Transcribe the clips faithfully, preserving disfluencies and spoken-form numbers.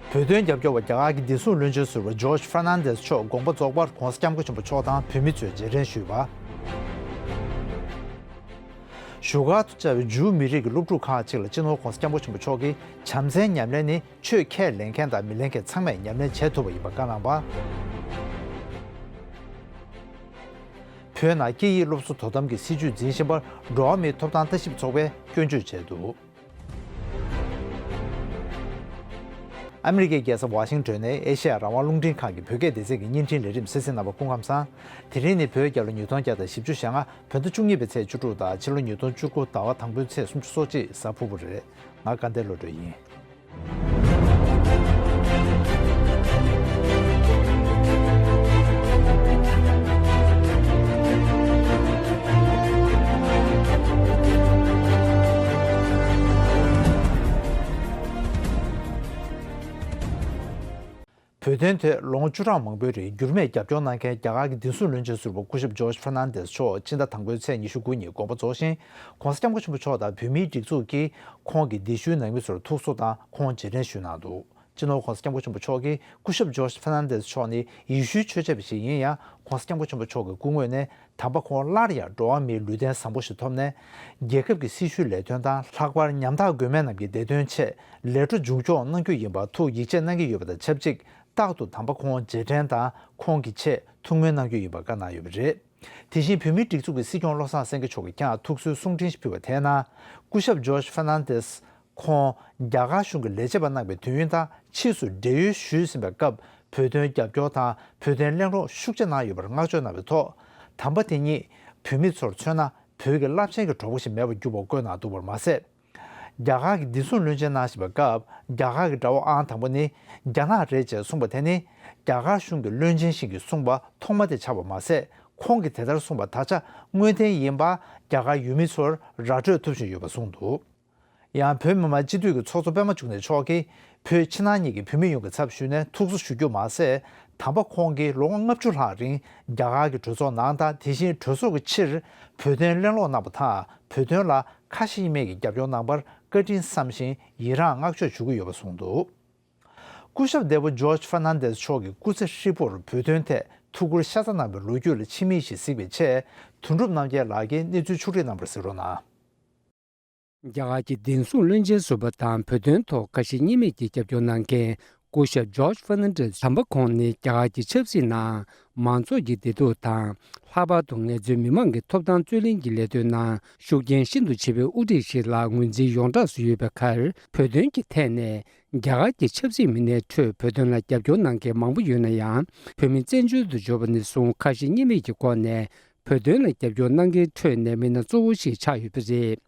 བོད་དོན་རྒྱབ་སྐྱོར་བ་རྒྱ་གར་གྱི་བདེ་སྲུང་བློན་ཆེན་ཟུར་པ་ཇོརྗ་ཧྥེར་ནན་ཌེ་སི་མཆོག་དགོངས་པ་རྫོགས་པར་༧གོང་ས་༧སྐྱབས་མགོན་ཆེན་པོ་མཆོག་དང་བོད་མི་ཚོས་རྗེས་དྲན་ཞུས་པ། བཞུགས་སྒར་དུ་བཅའ་བའི་ཇུའུ་མི་རིགས་ཀྱི་སློབ་ཕྲུག་ཁག་ཅིག་ལ་སྤྱི་ནོར་༧གོང་ས་༧སྐྱབས་མགོན་ཆེན་པོ་མཆོག་གིས་བྱམས་བརྩེའི་ཉམས་ལེན་ནི་ཆོས་ཁས་ལེན་མཁན་དང་མི་ལེན་མཁན་ཚང་མས་ཉམས་ལེན་བྱེད་ཐུབ་པ་ཡིན་པ་བཀའ་གནང་བ། བོད་ནང་སྐད་ཡིག་སློབ་གསོ་དོ་དམ་གྱི་སྲིད་བྱུས་འཛིན་བཞིན་པར་འགྲོ་བ་མིའི་ཐོབ་ཐང་ལྟ་ཞིབ་ཚོགས་པས་སྐྱོན་བརྗོད་བྱས་འདུག་ཨ་མི་རི་ཀའི་རྒྱལ་ས་ཝ་ཤིང་ཏོན་ནས་ཨེ་ཤེ་ཡ་རང་དབང་རླུང་འཕྲིན་ཁང་གི་བོད་སྐད་སྡེ་ཚན་གྱི་བརྙན་འཕྲིན་ལས་རིམ་གསན་གཟིགས་གནང་བར་སྐུ་ཁམས་བཟང་། དེ་རིང་ནི་བོད་རྒྱལ་ལོ་ཉིས་སྟོང་བརྒྱ་དང་བཞི་བཅུ་ཞེ་ལྔ། བོད་ཟླ་བཅུ་གཉིས་པའི་ཚེས་བཅུ་དྲུག་དང་ཕྱི་ལོ་ཉིས་སྟོང་བཅུ་དགུ་ཟླ་བ་དང་པོའི་ཚེས་སུམ་ཅུ་སོ་གཅིག་གཟའ་ཕུར་བུ་རེད། ང་དགའ་ལྡན་བློ་གྲོས་ཡིན། བོད་དོན་ཐད་ལོ་ངོ་བཅུ་ཕྲག་མང་པོའི་རིང་འགྱུར་མེད་རྒྱབ་སྐྱོར་གནང་མཁན་རྒྱ་གར་གྱི་བདེ་སྲུང་བློན་ཆེན་ཟུར་པ་སྐུ་ཞབས་ཇོརྗ་ཧྥེར་ནན་ཌེ་སི་མཆོག་སྤྱི་ཟླ་དང་པོའི་ཚེས་ཉི་ཤུ་དགུ་ཉིན་དགོངས་པ་རྫོགས་ཤིང་། ༸གོང་ས་༸སྐྱབས་མགོན་ཆེན་པོ་མཆོག་དང་བོད་མིའི་སྒྲིག་འཛུགས་ཀྱིས་ཁོང་གི་སྡེ་བཞིའི་ནང་མི་ཚོར་ཐུགས་གསོ་དང་ཁོང་རྗེས་དྲན་ཞུས་གནང་འདུག་སྤྱི་ནོར་༸གོང་ས་༸སྐྱབས་མགོན་ཆེན་པོ་མཆོག་གིས་སྐུ་ཞབས་ཇོརྗ་ཧྥེར་ནན་ཌེ་སི་མཆོག་ནི་ཡེ་ཤུའི་ཆོས་བྱེད་པ་ཞིག་ཡིན་ཡང་༸གོང་ས་༸སྐྱབས་མགོན་ཆེན་པོ་མཆོག་གི་སྐུ་ངོས་ནས། དམ་པ་ཁོང་སླར་ཡང་འགྲོ་བ་མིའི་ལུས་རྟེན་བཟང་པོ་ཞིག་ཐོབ་ནས། རྒྱལ་ཁབ་ཀྱི་སྲི་ཞུའི་ལས་དོན་དང་ལྷག་པར་ཉམ་ཐག་མགོན་མེད་རྣམས་ཀྱི་བདེ་དོན་ཆེད་ལས་འཕྲོ་མཇུག་སྐྱོང་གནང་རྒྱུ་ཡིན་པར་ཐུགས་ཡིད་ཆེས་གནང་གི་ཡོད་པ་དང་ཆབས་ཅིག་རྟག་ཏུ་དམ་པ་ཁོང་རྗེས་དྲན་དང་ཁོང་གི་ཆེད་ཐུགས་སྨོན་གནང་རྒྱུ་ཡིན་པ་བཀའ་གནང་ཡོད་པ་རེད། དེ་བཞིན་བོད་མིའི་སྒྲིག་འཛུགས་ཀྱི་སྲིད་སྐྱོང་བློ་བཟང་སེང་གེ་མཆོག་གིས་ཀྱང་ཐུགས་གསོའི་གསུང་འཕྲིན་ཞིག་ཕུལ་བ་དེའི་ནང་སྐུ་ཞབས་ཇོརྗ་ཧྥེར་ནན་ཌེ་སི། ཁོང་རྒྱ་གར་གཞུང་གི་ལས་བྱེད་པ་གནང་བའི་དུས་ཡུན་དང་ཕྱིས་སུ་བགྲེས་ཡོལ་ཞུས་ཟིན་པའི་སྐབས་བོད་དོན་རྒྱབ་སྐྱོར་དང་བོད་དོན་གླེང་རོགས་ཤུགས་ཆེ་གནང་ཡོད་པར་བསྔགས་བརྗོད་གནང་བའི་ཐོག་དམ་པ་དེ་ཉིད་བོད་མི་ཚོར་མཚོན་ན་བོད་ཀྱི་རླབས་ཆེན་གྱི་གྲོགས་པོ་ཞིག་མེད་པར་གྱུར་པ་བཀོད་གནང་འདུག་པར་མ་ཟད། རྒྱ་གར་གྱི་བདེ་སྲུང་བློན་ཆེན་གནང་བཞིན་པའི་སྐབས་རྒྱ་གར་གྱི་དགྲ་བོ་ཨང་དང་པོ་ནི་རྒྱ་ནག་རེད་ཅེས་གསུངས་པ་དེ་ནི་རྒྱ་གར་གཞུང་གི་བློན་ཆེན་ཞིག་གིས་གསུངས་པ་ཐོག་མ་དེ་ཆགས་པ་མ་ཟད། ཁོང་གིས་དེ་ལྟར་གསུངས་པ་ད་ཆ་དངོས་བདེན་ཡིན་པ་རྒྱ་གར་ཡུལ་མི་ཚོར་ར་སྤྲོད་ཐུབ་བཞིན་ཡོད་པ་གསུངས་འདུག་ཡང་བོད་མི་མང་སྤྱི་འཐུས་ཀྱི་ཚོགས་གཙོ་པད་མ་འབྱུང་གནས་མཆོག་གིས་བོད་ཕྱི་ནང་གཉིས་ཀྱི་བོད་མི་ཡོངས་ཀྱི་ཚབ་ཞུས་ནས་ཐུགས་གསོ་ཞུ་རྒྱུ་མ་ཟད། དམ་པ་ཁོང་གིས་ལོ་ངོ་ལྔ་བཅུ་ལྷག་རིང་རྒྱ་གར་གྱི་གྲོས་ཚོགས་ནང་དང་དེ་བཞིན་གྲོས་ཚོགས་ཀྱི་ཕྱིར་བོད་དོན་གླེང་སློང་གནང་བ་དང་བོད་དོན་ལ་ཁ་ཞེ་གཉིས་མེད་ཀྱི་རྒྱབ་སྐྱོར་གནང་བར་བཀའ་དྲིན་བསམ་ཞིང་ཡི་རངས་བསྔགས་བརྗོད་ཞུ་གི་ཡོད་པ་གསུངས་འདུག་སྐུ་ཞབས་འདས་པོ་ཇོརྗ་ཧྥེར་ནན་ཌེ་སི་མཆོག་གི་སྐུ་ཚེ་ཧྲིལ་པོར་བོད་དོན་ཐད་ཐུགས་ཁུར་ཤ་ཚ་གནང་བའི་ལོ་རྒྱུས་ལ་ཕྱི་མིག་ཞིག་གཟིགས་པའི་ཆེད་དོན་གྲུབ་རྣམ་རྒྱལ་ལགས་ཀྱིས་གནས་ཚུལ་ཕྱོགས་སྒྲིག་གནང་བར་གཟིགས་རོགས་གནང་། རྒྱ་གར་གྱི་བདེན་སྲུང་བློན་ཆེན་ཟུར་པ་དང་བོད་དོན་ཐོག་ཁ་ཞེ་གཉིས་མེད་ཀྱི་རྒྱབ་སྐྱོར་གནང་མཁན་སྐུ་ཞབས་ཇོརྗ་ཧྥེར་ནན་ཌེ་སི་དམ་པ་ཁོང་ནི་རྒྱ་གར་གྱི་ཆབ་སྲིད་ནང་མང་ཚོགས་ཀྱི་བདེ་སྡུག་དང་། ལྷག་པར་དུ་ངལ་རྩོལ་མི་མང་གི་ཐོབ་ཐང་རྩོད་ལེན་གྱི་ལས་དོན་ནང་ཤུགས་རྐྱེན་ཤིན་ཏུ་ཆེ་བའི་དབུ་ཁྲིད་ཞིག་ལ་ངོས་འཛིན་ཡོངས་གྲགས་སུ་ཡོད་པའི་ཁར་བོད་དོན་གྱི་ཐད་ནས། རྒྱ་གར་གྱི་ཆབ་སྲིད་མི་སྣའི་ཁྲོད་བོད་དོན་ལ་རྒྱབ་སྐྱོར་གནང་མཁན་མང་པོ་ཡོད་ན་ཡང་། བོད་མི་བཙན་བྱོལ་དུ་འབྱོར་བ་ནས་བཟུང་ཁ་ཞེ་གཉིས་མེད་ཀྱི་སྒོ་ནས་བོད་དོན་ལ་རྒྱབ་སྐྱོར་གནང་མཁན་ཁྲོད་ནས་མི་སྣ་གཙོ་བོ་ཞིག་ཆགས་ཡོད་པ་རེད།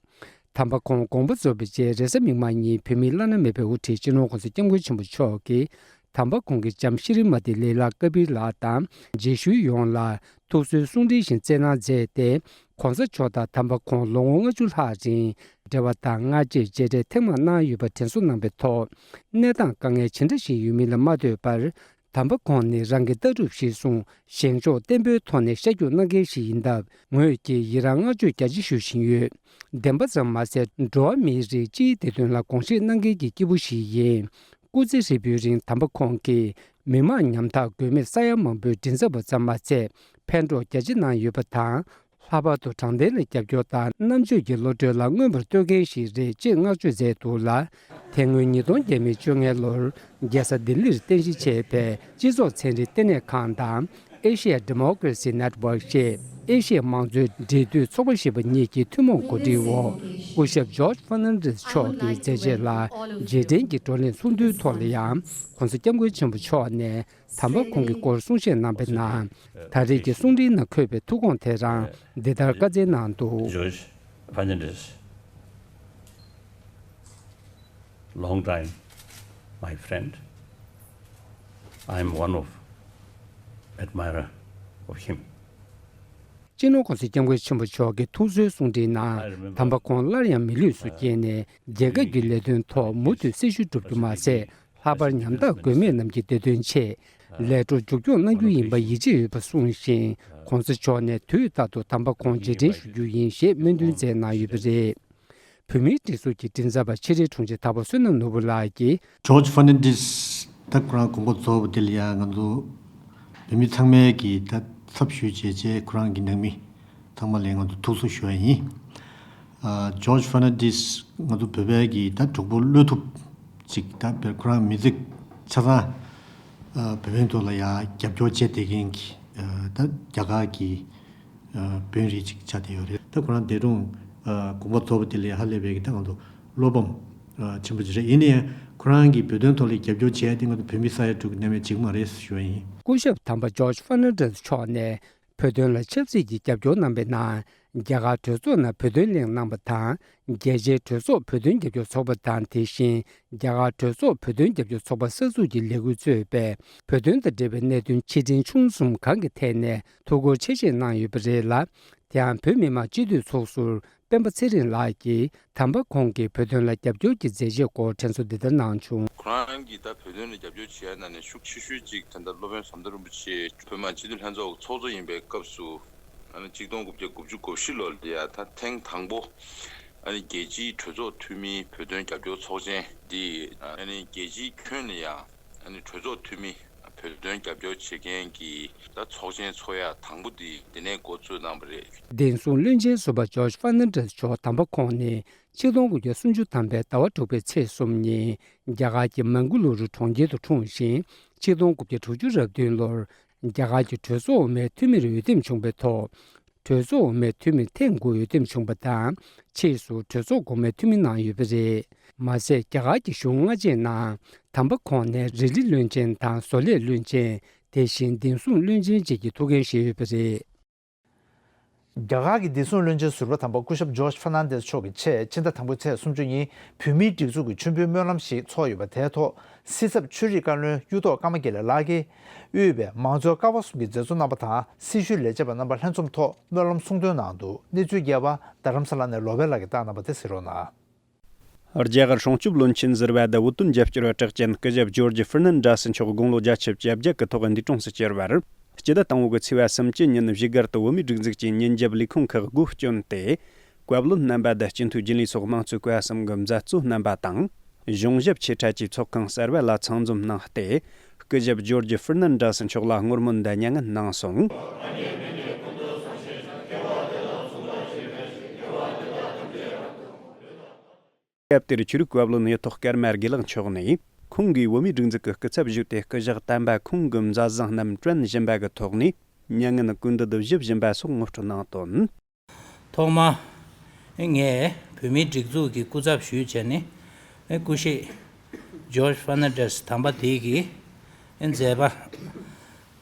དམ་པ་ཁོང་དགོངས་པ་རྫོགས་པའི་རྗེས་རེས་གཟའ་མིག་དམར་ཉིན་བོད་མིའི་བླ་ན་མེད་པའི་དབུ་ཁྲིད་སྤྱི་ནོར་༸གོང་ས་༸སྐྱབས་མགོན་ཆེན་པོ་མཆོག་གིས་དམ་པ་ཁོང་གི་ལྕམ་ཤི་རི་མ་ཏི་ལེ་ལ་ཀ་བིར་ལགས་དང་རྗེས་ཤུལ་ཡོངས་ལ་ཐུགས་གསོའི་གསུང་འཕྲིན་ཞིག་བསྩལ་གནང་མཛད་དེ། ༸གོང་ས་མཆོག་དང་དམ་པ་ཁོང་ལོ་ངོ་ལྔ་བཅུ་ལྷག་རིང་འབྲེལ་བ་དང་སྔ་རྗེས་མཇལ་འཕྲད་ཐེངས་མང་གནང་ཡོད་པ་དྲན་གསོ་གནང་བའི་ཐོག་གནས་སྟངས་དཀའ་ངལ་ཇི་འདྲ་ཞིག་ཡོད་མིན་ལ་མ་ལྟོས་པར། དམ་པ་ཁོང་ནི་རང་གི་ལྟ་གྲུབ་གཞིར་བཟུང་བཞེངས་ཕྱོགས་བརྟན་པོའི་ཐོག་ནས་ཤར་བསྐྱོད་གནང་མཁན་ཞིག་ཡིན་སྟབས། ངོས་ཀྱིས་ཡི་རངས་བསྔགས་བརྗོད་རྒྱ་ཆེ་ཞུ་བཞིན་ཡོད། བདེན་པ་ཙམ་མ་ཟད། འགྲོ་བ་མིའི་རིགས་སྤྱིའི་བདེ་དོན་ལ་དགོངས་བཞེས་གནང་མཁན་གྱི་སྐྱེས་བུ་ཞིག་ཡིན། སྐུ་ཚེ་ཧྲིལ་པོའི་རིང་དམ་པ་ཁོང་གིས་མི་དམངས་ཉམ་ཐག་མགོན་མེད་ས་ཡ་མང་པོའི་མགྲིན་ཚབ་པ་ཙམ་མ་ཟད། ཕན་གྲོགས་རྒྱ་ཆེ་གནང་ཡོད་པ་དང་། ལྷག་པར་དུ་དྲང་བདེན་ལ་རྒྱབ་སྐྱོར་དང་རྣམ་དཔྱོད་ཀྱི་བློ་གྲོས་ལ་མངོན་པར་བསྟོད་མཁན་ཞིག་རེད་ཅེས་བསྔགས་བརྗོད་མཛད་འདུག་ལ། དེ་སྔོན་ཉིས་སྟོང་བརྒྱ་མེད་བཅོ་ལྔ་ལོར་རྒྱལ་ས་ལྡི་ལིར་རྟེན་གཞི་བྱས་པའི་སྤྱི་ཚོགས་ཚན་རིག་ལྟེ་གནས་ཁང་དང་། Asia Democracy Network ཞེས་ཨེ་ཤི་ཡ་དམངས་གཙོའི་འབྲེལ་མཐུད་ཚོགས་པ་ཞེས་པ་གཉིས་ཀྱི་ཐུན་མོང་གོ་སྒྲིག་འོག་སྐུ་ཞབས་ཇོརྗ་ཧྥེར་ནན་ཌེ་སི་མཆོག་གི་མཛད་རྗེས་ལ་རྗེས་དྲན་གྱི་བགྲོ་གླེང་ཚོགས་འདུའི་ཐོག་ལ་ཡང་༸གོང་ས་༸སྐྱབས་མགོན་ཆེན་པོ་མཆོག་ནས་དམ་པ་ཁོང་གི་སྐོར་གསུང་བཤད་གནང་པའི་ནང་། ད་རེས་ཀྱི་གསུང་འཕྲིན་ནང་འཁོད་པའི་ཐུགས་དགོངས་དེ་རང་འདི་ལྟར་བཀའ་སྩལ་གནང་འདུག George Fernandez, long time my friend. I am one of admirer of him. སྤྱི་ནོར་༸གོང་ས་༸སྐྱབས་མགོན་ཆེན་པོ་མཆོག་གི་ཐུགས་གསོའི་གསུང་འཕྲིན་ནང་དམ་པ་ཁོང་སླར་ཡང་མི་ལུས་སུ་སྐྱེས་ནས་རྒྱལ་ཁབ་ཀྱི་ལས་དོན་ཐོག་མུ་མཐུད་སྲི་ཞུ་སྒྲུབ་རྒྱུ་མ་ཟད། ལྷག་པར་ཉམ་ཐག་མགོན་མེད་རྣམས་ཀྱི་བདེ་དོན་ཆེད་ལས་འཕྲོ་མཇུག་སྐྱོང་གནང་རྒྱུ་ཡིན་པ་ཡིད་ཆེས་ཡོད་པ་གསུངས་ཤིང་། ༸གོང་ས་མཆོག་ནས་དུས་རྟག་ཏུ་དམ་པ་ཁོང་རྗེས་དྲན་ཞུ་རྒྱུ་ཡིན་ཞེས་སྨོན་འདུན་མཛད་གནང་ཡོད་པ་རེད། བོད་མིའི་སྒྲིག་འཛུགས་ཀྱི་མགྲིན་ཚབ་པ་ཕྱི་དྲིལ་དྲུང་ཆེ་དྭགས་པོ་བསོད་ནམས་ནོར་བུ་ལགས་ཀྱིས། George Fernandez ད་ཁོ་རང་དགོངས་པ་རྫོགས་པ་དེ་ལ་ཡང་ང་ཚོ་བོད་མི་ཚང་མས་ཀྱི་ད་ཚབ་ཞུས་བྱས་བྱས་ཁོ་རང་གི་ནང་མི་ཚང་མ་ལ་ང་ཚོ་ཐུགས་གསོ་ཞུ་བ་ཡིན། ཨ། ཇོརྗ་ཧྥར་ནན་ཌེས་ང་ཚོ་བོད་པའི་གི་ད་གྲོགས་པོ་བློ་ཐུབ་ཅིག་ད་དཔེར་ཁོ་རང་མི་ཚེ་ཆ་ཚང་ཨ་བོད་དོན་ཐོག་ལ་ཡང་རྒྱབ་སྐྱོར་བྱས་བསྡད་མཁན་གྱི་ཨ་ད་རྒྱ་གར་གྱི་ཨ་དཔོན་རིགས་ཅིག་ཆགས་བསྡད་ཡོད་རེད། ད་ཁོ་རང་འདས་གྲོངས་ཨ་དགོངས་པ་རྫོགས་པ་དེ་ལ་ཧ་ལས་པའི་གི་ད་ང་ཚོ་བློ་ཕམ་ཨ་ཆེན་པོ་ཅིག་རེད། ཡིན་ན་ཡང་ཁོ་རང་གིས་བོད་དོན་ཐོག་ལ་རྒྱབ་སྐྱོར་བྱས་ཏེ་ང་ཚོ་བོད་མི་ས་ཡ་དྲུག་གི་གནད་མེད་བྱེད་ཀྱི་མ་རེད་ཞུ་བ་ཡིན། སྐུ་ཞབས་དམ་པ་ཇོརྗ་ཧྥར་ནན་ཌེས་མཆོག་ནས་བོད་དོན་ལ་ཆབ་སྲིད་ཀྱི་རྒྱབ་སྐྱོར་གནང་པའི་ནང་རྒྱ་གར་གྲོས་ཚོགས་ནང་བོད་དོན་གླེང་གནང་པ་དང་། རྒྱལ་སྤྱིའི་གྲོས་ཚོགས་བོད་དོན་རྒྱབ་སྐྱོར་ཚོགས་པ་དང་། དེ་བཞིན་རྒྱ་གར་གྲོས་ཚོགས་བོད་དོན་རྒྱབ་སྐྱོར་ཚོགས་པ་གསར་འཛུགས་ཀྱི་ལས་འགུལ་གཙོས་པའི་བོད་དོན་དང་འབྲེལ་བའི་གནད་དོན་ཆེ་འབྲིང་ཆུང་གསུམ་གང་གི་ཐད་ནས་ཐུགས་ཁུར་ཆེ་བཞེས་གནང་ཡོད་པ་རེད་ལ། དེ་ཡང་བོད་མི་མང་སྤྱི་འཐུས་ཚོགས་ཟུར་སྤེན་པ་ཚེ་རིང་ལགས་ཀྱིས་དམ་པ་ཁོང་གི་བོད་དོན་ལ་རྒྱབ་སྐྱོར་གྱི་མཛད་རྗེས་སྐོར་དྲན་གསོ་འདི་ལྟར་གནང་བྱུང་། ཁོ་རང་གིས་ད་བོད་དོན་ལ་རྒྱབ་སྐྱོར་བྱེད་ཡ་ནང་ནས་ཤུགས་ཆེ་ཤོས་གཅིག་ད་ལྟ་སློབ་དཔོན་ཟམ་གདོང་རིན་པོ་ཆེ་བོད་མི་མང་སྤྱི་འཐུས་ལྷན་ཚོགས་ཚོགས་གཙོ་ཡིན་པའི་སྐབས་སུ། ཨ་ནི་གཅིག་སྟོང་དགུ་བརྒྱ་དགུ་བཅུ་གོ་བཞི་ལོ་ལ་ཡ་ད་ཐེངས་དང་པོ་ཨ་ནི་རྒྱལ་སྤྱིའི་གྲོས་ཚོགས་འཐུས་མིའི་བོད་དོན་རྒྱབ་སྐྱོར་ཚོགས་ཆེན་འདི་ཨ་ནི་རྒྱལ་སྤྱིའི་ཁྱོན་ནས་ཡང་ཨ་ནི་གྲོས་ཚོགས་འཐུས་མི་བོད་དོན་རྒྱབ་སྐྱོར་བྱེད་མཁན་གྱི་ད་ཚོགས་ཆེན་ཚོགས་ཡ་དང་པོ་འདི་འདི་ནས་འགོ་བཙུགས་གནང་བ་རེད། བདེན་སྲུང་བློན་ཆེན་ཟུར་པ་ཇོརྗ་ཧྥར་ནན་ཌེས་མཆོག་དམ་པ་ཁོང་ནི་ཆིག་སྟོང་དགུ་བརྒྱ་སུམ་ཅུ་ཐམ་པའི་ཟླ་བ་དྲུག་པའི་ཚེས་གསུམ་ཉིན་རྒྱ་གར་གྱི་མང་གུ་ལུ་རུ་གྲོང་ཁྱེར་དུ་འཁྲུངས་ཤིང་། ཆིག་སྟོང་དགུ་བརྒྱ་དྲུག་ཅུ་རེ་བདུན་ལོར་རྒྱ་གར་གྱི་གྲོས་ཚོགས་འོག་མའི་འཐུས་མིར་འོས་འདེམས་བྱུང་བའི་ཐོག་གྲོས་ཚོགས་འོག་མའི་འཐུས་མིར་ཐེངས་དགུ་འོས་འདེམས་བྱུང་བ་དང་། ཕྱིས་སུ་གྲོས་ཚོགས་གོང་མའི་འཐུས་མི་གནང་ཡོད་པ་རེད། མ་ཟད་རྒྱ་གར་གྱི་གཞུང་སྔ་རྗེས་ནང་དམ་པ་ཁོང་ནས་རི་ལི་བློན་ཆེན་དང་བཟོ་ལས་བློན་ཆེན། དེ་བཞིན་བདེན་སྲུང་བློན་ཆེན་བཅས་ཀྱི་ཐུགས་འགན་བཞེས་ཡོད་པ་རེད། རྒྱ་གར་གྱི་བདེ་སྲུང་བློན་ཆེན་ཟུར་པ་དམ་པ་སྐུ་ཞབས་ཇོརྗ་ཧྥར་ནན་ཌེས་མཆོག་གི་ཆེད་ཕྱི་ཟླ་དང་པོའི་ཚེས་སུམ་ཅུ་ཉིན་བོད་མིའི་སྒྲིག་འཛུགས་ཀྱི་མཆོད་འབུལ་སྨོན་ལམ་ཞིག་ཚོགས་ཡོད་པ། དེའི་ཐོག་སྲིད་ཚབ་ཆོས་རིག་བཀའ་བློན་གཡུ་ཐོག་ཀརྨ་དགེ་ལེགས་ལགས་ཀྱིས་དབུས་པའི་མང་གཙོའི་ཀ་བ་གསུམ་གྱི་མཛད་གཙོ་རྣམ་པ་དང་སྲི་ཞུའི་ལས་བྱེད་པ་རྣམ་པ་ལྷན་འཛོམས་ཐོག་སྨོན་ལམ་གསུང་འདོན་གནང་འདུག་གནས་ཚུལ་རྒྱས་པ་རྡ་རམ་ས་ལ་ནས་ལོ་པཎ་ལགས་ཀྱིས་བཏང་གནང་བ་དེ་གཟིགས་རོགས་གནང་། རྒྱ་གར་སྲུང་སྐྱོབ་བློན་ཆེན་ཟུར་པ་དང་བོད་དོན་རྒྱབ་སྐྱོར་བ་གྲགས་ཅན་སྐུ་ཞབས་ཇོརྗ་ཧྥར་ནན་ཌེས་མཆོག་དགུང་ལོ་བརྒྱད་ཅུ་གྱ་བརྒྱད་ཀྱི་ཐོག་འདས་གྲོངས་སུ་གྱུར་བར། སྤྱི་ཟླ་དང་པོ་གི་ཚེས་པ་སུམ་ཅུ་ཉིན་བཞུགས་སྒར་དུ་བོད་མིའི་སྒྲིག་འཛུགས་ཀྱི་ཉིན་རྒྱབ་ལས་ཁུངས་ཁག་སྒོ་བསྐྱོན་ཏེ། བཀའ་བློན་རྣམ་པ་དང་སྤྱི་འཐུས་རྒྱུན་ལས་སོགས་དམངས་གཙོའི་བཀའ་གསུམ་གྱི་མཛད་གཙོ་རྣམ་པ་དང་། གཞུང་ཞབས་ཆེ་གྲས་ཀྱི་ཚོགས་ཁང་གསར་པ་ལ་ཚང་འཛོམས་གནང་སྟེ། སྐུ་ཞབས་ཇོརྗ་ཧྥར་ནན་ཌེས་མཆོག་ལ་བསྔོ་སྨོན་དང་མྱ་ངན་གནང་སོང་། སྐབས་དེར་ཆོས་རིག་བཀའ་བློན་གཡུ་ཐོག་ཀརྨ་དགེ་ལེགས་མཆོག་ནས། ཁོང་གིས་བོད་མིའི་སྒྲིག་འཛུགས་ཀྱི་སྐུ་ཚབ་ཞུས་ཏེ། སྐུ་ཞབས་དམ་པ་ཁོང་གི་མཛད་བཟང་རྣམས་དྲན་བཞིན་པ་གི་ཐོག་ནས་མྱ་ངན་སྐུལ་འདེབས་ཞུ་བཞིན་པ་སོགས་ངོ་སྤྲོད་གནང་དོན། ཐོག་མར་ངས་བོད་མིའི་སྒྲིག་འཛུགས་ཀྱི་སྐུ་ཚབ་ཞུས་བྱས་ནས་སྐུ་གཤེགས་ཇོརྗ་ཧྥར་ནན་ཌེས་དམ་པ་དེ་གི་མཛད་པ་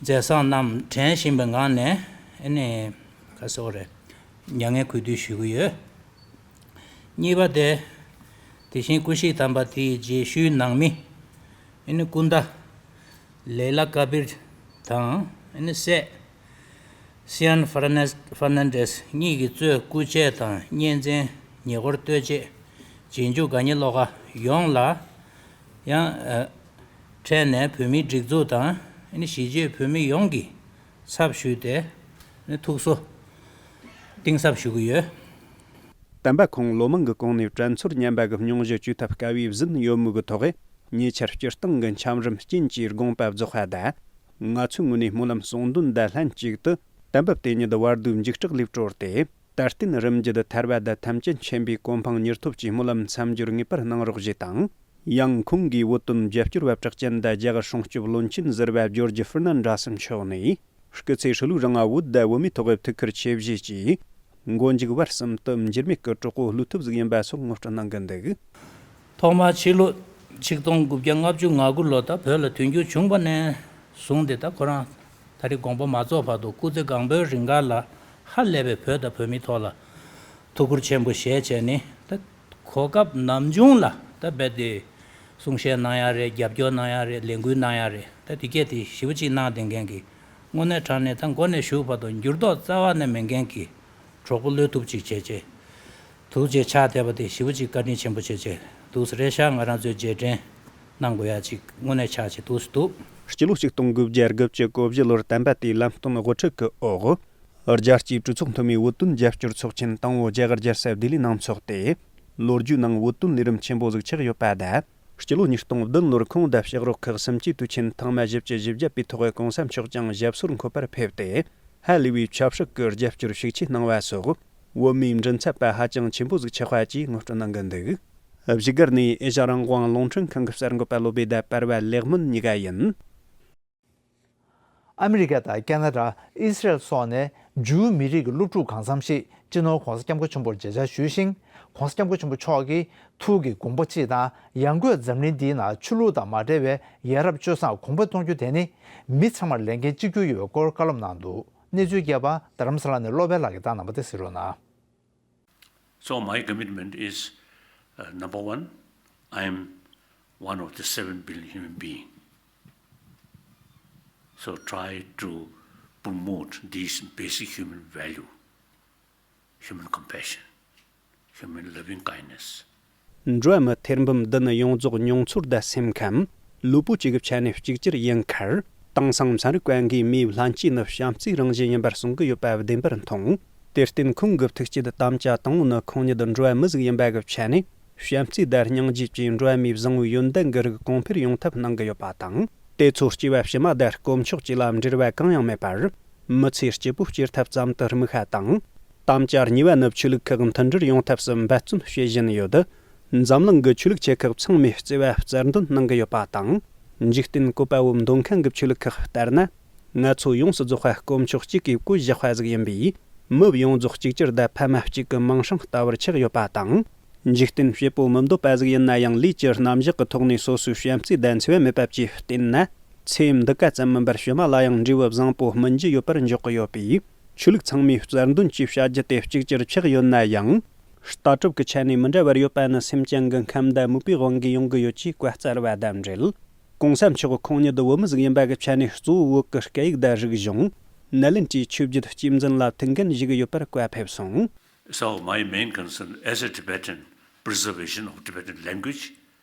མཛད་བཟང་རྣམས་དྲན་བཞིན་པའི་ངང་ནས་ཨ་ནི་ག་ཟེར་བ་རེད། མྱ་ངན་གུས་འདུད་ཞུ་གི་ཡོད། གཉིས་པ་དེ། དེ་བཞིན་སྐུ་གཤེགས་དམ་པ་དེའི་རྗེས་ཤུལ་ནང་མི་ཨ་ནི་སྐུ་ཟླ་ལེ་ལ་ཀ་བིར་དང་ཨ་ནི་སྲས་སི་ཡན་ཧྥར་ནན་ཧྥར་ནན་ཌེས་གཉིས་ཀྱིས་གཙོས་སྐུ་མཆེད་དང་གཉེན་ཚན། ཉེ་འཁོར་ལྟོས་བཅས་རྗེས་འཇུག་དགའ་ཉེ་བློ་དགའ་ཡོངས་ལ་ཡང་འཕྲལ་ནས་བོད་མིའི་སྒྲིག་འཛུགས་དང་གཞིས་བྱེས་བོད་མི་ཡོངས་ཀྱི་ཚབ་ཞུས་ཏེ་ཐུགས་གསོ་གཏིང་ཟབ་ཞུ་གི་ཡོད། དམ་པ་ཁོང་ལོ་མང་གི་གོང་ནས་དྲིན་ཚོར་ཉམས་པ་གི་སྙུང་གཞི་བཅོས་ཐབས་དཀའ་བས་ཟིན་ཡོད་མུས་ཀྱི་ཐོག་ཉེ་ཆར་སྤྱིར་བཏང་གི་འཆམ་རིམ་རྐྱེན་གྱིས་དགོངས་པ་རྫོགས་པ་དང་། ང་ཚོའི་ངོས་ནས་སྨོན་ལམ་གསུང་འདོན་དང་ལྷན་ཅིག་ཏུ་དམ་པ་དེ་ཉིད་བར་དོའི་འཇིགས་སྐྲག་ལས་གྲོལ་ཏེ། དལ་རྟེན་རིམ་བརྒྱུད་ཐར་པ་དང་ཐམས་ཅད་མཁྱེན་པའི་གོ་འཕང་མྱུར་ཐོབ་ཀྱི་སྨོན་ལམ་མཚམས་སྦྱོར་ངེས་པར་གནང་རོགས་ཞེས་དང་། ཡང་ཁོང་གིས་བོད་དོན་རྒྱབ་སྐྱོར་བ་གྲགས་ཅན་དང་རྒྱ་གར་སྲུང་སྐྱོབ་བློན་ཆེན་ཟུར་པ་ཇོརྗ་ཧྥར་ནན་ཌེས་མཆོག་ནས། སྐུ་ཚེ་ཧྲིལ་བོའི་རིང་བོད་དང་བོད་མིའི་ཐོག་ཐུགས་ཁུར་ཆེ་བཞེས་ཀྱིས། མགོ་མཇུག་བར་གསུམ་དུ་འགྱུར་མེད་ཀྱི་གྲོགས་པོ་བློ་ཐུབ་ཟིག་ཡིན་པ་སོགས་ངོ་སྤྲོད་གནང་གི་འདུག། ཐོག་མར་ཕྱི་ལོ་ཆིག་སྟོང་དགུ་བརྒྱ་ལྔ་བཅུ་ང་དགུ་ལོ་ད་བོད་ལ་དུས་འགྱུར་བྱུང་བ་ནས་བཟུང་སྟེ་ད་ཁོ་རང་ད་རེས་དགོངས་པ་མ་རྫོགས་བར་དུ་སྐུ་ཚེ་གང་པོའི་རིང་ག་ལ་ཧ་ལས་པའི་བོད་དང་བོད་མིའི་ཐོག་ལ་ཐུགས་ཁུར་ཆེན་པོ་བཞེས་བྱས་ནས་ད་གོ་སྐབས་ནམ་བྱུང་ལ་ད་རྦད་དེ་གསུང་བཤད་གནང་ཡ་རེད། རྒྱབ་སྐྱོར་གནང་ཡ་རེད། ལས་འགུལ་གནང་ཡ་རེད། ད་དེ་གས་དེ་ཞེ་པོ་ཅིག་གནང་བསྡད་མཁན་གྱི་དངོས་གནས་དྲང་གནས་ད་མགོ་ནས་མཇུག་བར་དུ་འགྱུར་ལྡོག་རྩ་བ་ནས་མེད་མཁན་གྱི་གྲོགས་པོ་བློ་ཐུབ་ཅིག་བྱས་བྱས། ཐུགས་རྗེ་ཆེ་དེ་བ་དེ་ཞེ་པོ་ཅིག་བཀའ་དྲིན་ཆེན་པོ་བྱས་བྱས་འདུག་སེ་རེད་ཤག། ང་རང་ཚོས་རྗེས་དྲན་གནང་དགོས་ཡ་ཅིག་དངོས་གནས་ཆགས་བྱས་འདུག་སེ་འདུག། སྤྱི་ལོ་ཆིག་སྟོང་དགུ་བརྒྱ་དགུ་བཅུ་གོ་བཞི་ལོར་དམ་པ་དེའི་ལམ་སྟོན་དབུ་ཁྲིད་ཀྱི་འོག་རྒྱལ་སྤྱིའི་གྲོས་ཚོགས་འཐུས་མིའི་བོད་དོན་རྒྱབ་སྐྱོར་ཚོགས་ཆེན་དང་པོ་རྒྱ་གར་རྒྱལ་ས་ལྡི་ལི་ནང་འཚོགས་ཏེ། ལོ་རྒྱུས་ནང་བོད་དོན་ལས་རིམ་ཆེན་པོ་ཟིག་ཆགས་ཡོད་པ་དང་། སྤྱི་ལོ་ཉིས་སྟོང་བདུན་ལོར་ཁོང་དང་ཕྱག་རོགས་ཁག་སུམ་ཅུའི་དུས་ཆེན་ཐེངས་མ་བཞི་བཅུ་ཞེ་བརྒྱད་པའི་ཐོག་གོང་ས་མཆོག་ཀྱང་ཞབས་སོར་འཁོད་པར་ཕེབས་ཏེ། ཧ་ལས་པའི་ཆབ་སྲིད་ཀྱི་རྒྱབ་སྐྱོར་ཤུགས་ཆེ་གནང་བ་སོགས། བོད་མིའི་མགྲིན་ཚབ་པ་ཧ་ཅང་ཆེན་པོ་ཟིག་ཆགས་པ་བཅས་ངོ་སྤྲོད་གནང་གི་འདུག། བཞུགས་སྒར་ནས་ཨེ་ཤ་རང་དབང་རླུང་འཕྲིན་ཁང་གི་གསར་འགོད་པ་བློ་བྷེ་དང་པར་བ་ལེགས་སྨོན་གཉིས་ཀ་ཡིན། ཨ་མི་རི་ཀ་དང་ཁ་ན་ཌ། ཨི་སི་རལ་སོགས་ནས་ཇུའུ་མི་རིགས་ཀྱི་སློབ་ཕྲུག་གང་འཚམ་ཞིག་སྤྱི་ནོར་༧གོང་ས་༧སྐྱབས་མགོན་ཆེན་པོར་མཇལ་བཅར་ཞུས་ཤིང་། ༧གོང་ས་༧སྐྱབས་མགོན་ཆེན་པོ་མཆོག་གིས་ཐུགས་ཀྱི་དགོངས་པ་ཅིག་དང་ཡང་སྒོས་འཛམ་གླིང་འདིའི་ནང་ཆོས་ལུགས་དང་མ་འབྲེལ་བའི་ཡ་རབས་སྤྱོད་བཟང་གོང་འཕེལ་གཏོང་རྒྱུ་དེ་ནི་མི་ཚང་མར་ལས་འགན་གཅིག་གྱུར་ཡོད་པའི་སྐོར་བཀའ་སློབ་གནང་འདུག། གནས་ཚུལ་རྒྱས་པ་རྡ་རམ་ས་ལ་ནས་བློ་བྷེ་ལགས་ཀྱིས་བཏང་གནང་བ་དེ་གཟིགས་རོགས་གནང་། So my commitment is, uh, number one, I am one of the seven billion human being. So try to promote these basic human value, human compassion, human loving kindness. འགྲོ་བ་མི་ཐེར་འབུམ་བདུན་ཡོངས་རྫོགས་མྱོང་ཚོར་དང་སེམས་ཁམས། ལུས་པོ་བཅས་ཀྱི་ཆ་ནས་གཅིག་གྱུར་ཡིན་ཁར། དེང་སང་ཚན་རིག་པ་འགས་མིའི་ལྷན་སྐྱེས་ནི་བྱམས་བརྩེའི་རང་བཞིན་ཡིན་པར་གསུང་གི་ཡོད་པ་བདེན་པར་མཐོང་། དེར་བརྟེན་ཁོང་གི་ཐུགས་བསྐྱེད་དམ་བཅའ་དང་པོ་ནི་ཁོང་ཉིད་འགྲོ་བ་མི་ཟིག་ཡིན་པ་གི་ཆ་ནས་བྱམས་བརྩེ་དང་སྙིང་རྗེ་བཅས་འགྲོ་བ་མིའི་བཟང་བོའི་ཡོན་ཏན་གྱི་རིགས་གོང་འཕེལ་ཡོང་ཐབས་གནང་གི་ཡོད་པ་དང་། དེ་ཚོ་སྐྱེ་བ་ཕྱི་མ་དང་དཀོན་མཆོག་བཅས་ལ་འབྲེལ་བ་གང་ཡང་མེད་པར། མི་ཚེ་སྐྱིད་པོ་སྐྱེལ་ཐབས་ཙམ་དུ་དམིགས་པ་དང་། དམ་བཅའ་གཉིས་པ་ནི་ཆོས་ལུགས་ཁག་མཐུན་སྒྲིལ་ཡོང་ཐབས་སུ་འབད་བརྩོན་བྱེད་བཞིན་ཡོད། འཛམ་གླིང་གི་ཆོས་ལུགས་ཆེ་ཁག་ཚང་མས་བརྩེ་བ་རྩལ་འདོན་གནང་གི་ཡོད་པ་དང་། འཇིག་རྟེན་བཀོད་པ་བོ་འདོན་མཁན་གྱི་ཆོས་ལུགས་ཁག་ལྟར་ན། ང་ཚོ་ཡོངས་སུ་རྫོགས་པ་དཀོན་མཆོག་གཅིག་གིས་བཀོད་བཞག་པ་ཟིག་ཡིན་པས། མི་ཡོངས་རྫོགས་གཅིག་གྱུར་དང་ཕ་མ་གཅིག་གི་མིང་སྲིང་ལྟ་བུར་ཆགས་ཡོད་པ་དང་། འཇིག་རྟེན་བྱེད་པོ་མི་འདོད་པ་ཟིག་ཡིན་ན་ཡང་ལུས་ཀྱི་རྣམ་གཞག་གི་ཐོག་ནས་སོ་སོའི་བྱམས་བརྩེ་དང་འཚེ་བ་མེད་པ་བཅས་བསྟེན་ན། ཚེ་འདི་ག་ཙམ་མིན་པར་ཕྱི་མ་ལ་ཡང་འབྲས་བུ་བཟང་པོ་སྨིན་རྒྱུ་ཡོད་པར་འཇོག་གི་ཡོད་པས། ཆོས་ལུགས་ཚང་མས་རྩལ་འདོན་གྱིས་བྱ་རྒྱུ་དེ་གཅིག་གྱུར་ཆགས་ཡོད་ན་ཡང་། ལྟ་གྲུབ་ཀྱི་ཆ་ནས་མི་འདྲ་བར་ཡོད་པ་ནི་སེམས་ཅན་གྱི་ཁམས་དང་མོས་པའི་དབང་གིས་ཡོང་གི་ཡོད་ཅེས་བཀའ་སྩལ་བ་དང་འབྲེལ། གོང་ས་མཆོག་ཁོང་ཉིད་བོད་མི་ཟིག་ཡིན་པ་གི་ཆ་ནས་གཙོ་བོ་བོད་ཀྱི་སྐད་ཡིག་དང་རིག་གཞུང་། ནཱ་ལེནྡྲའི་ཆོས་བརྒྱུད་གཅེས་འཛིན་ལ་ཐུགས་འགན་བཞེས་ཀྱི་ཡོད་པར་བཀའ་ཕེབས་སོང་། So my main concern as a Tibetan, preservation of Tibetan language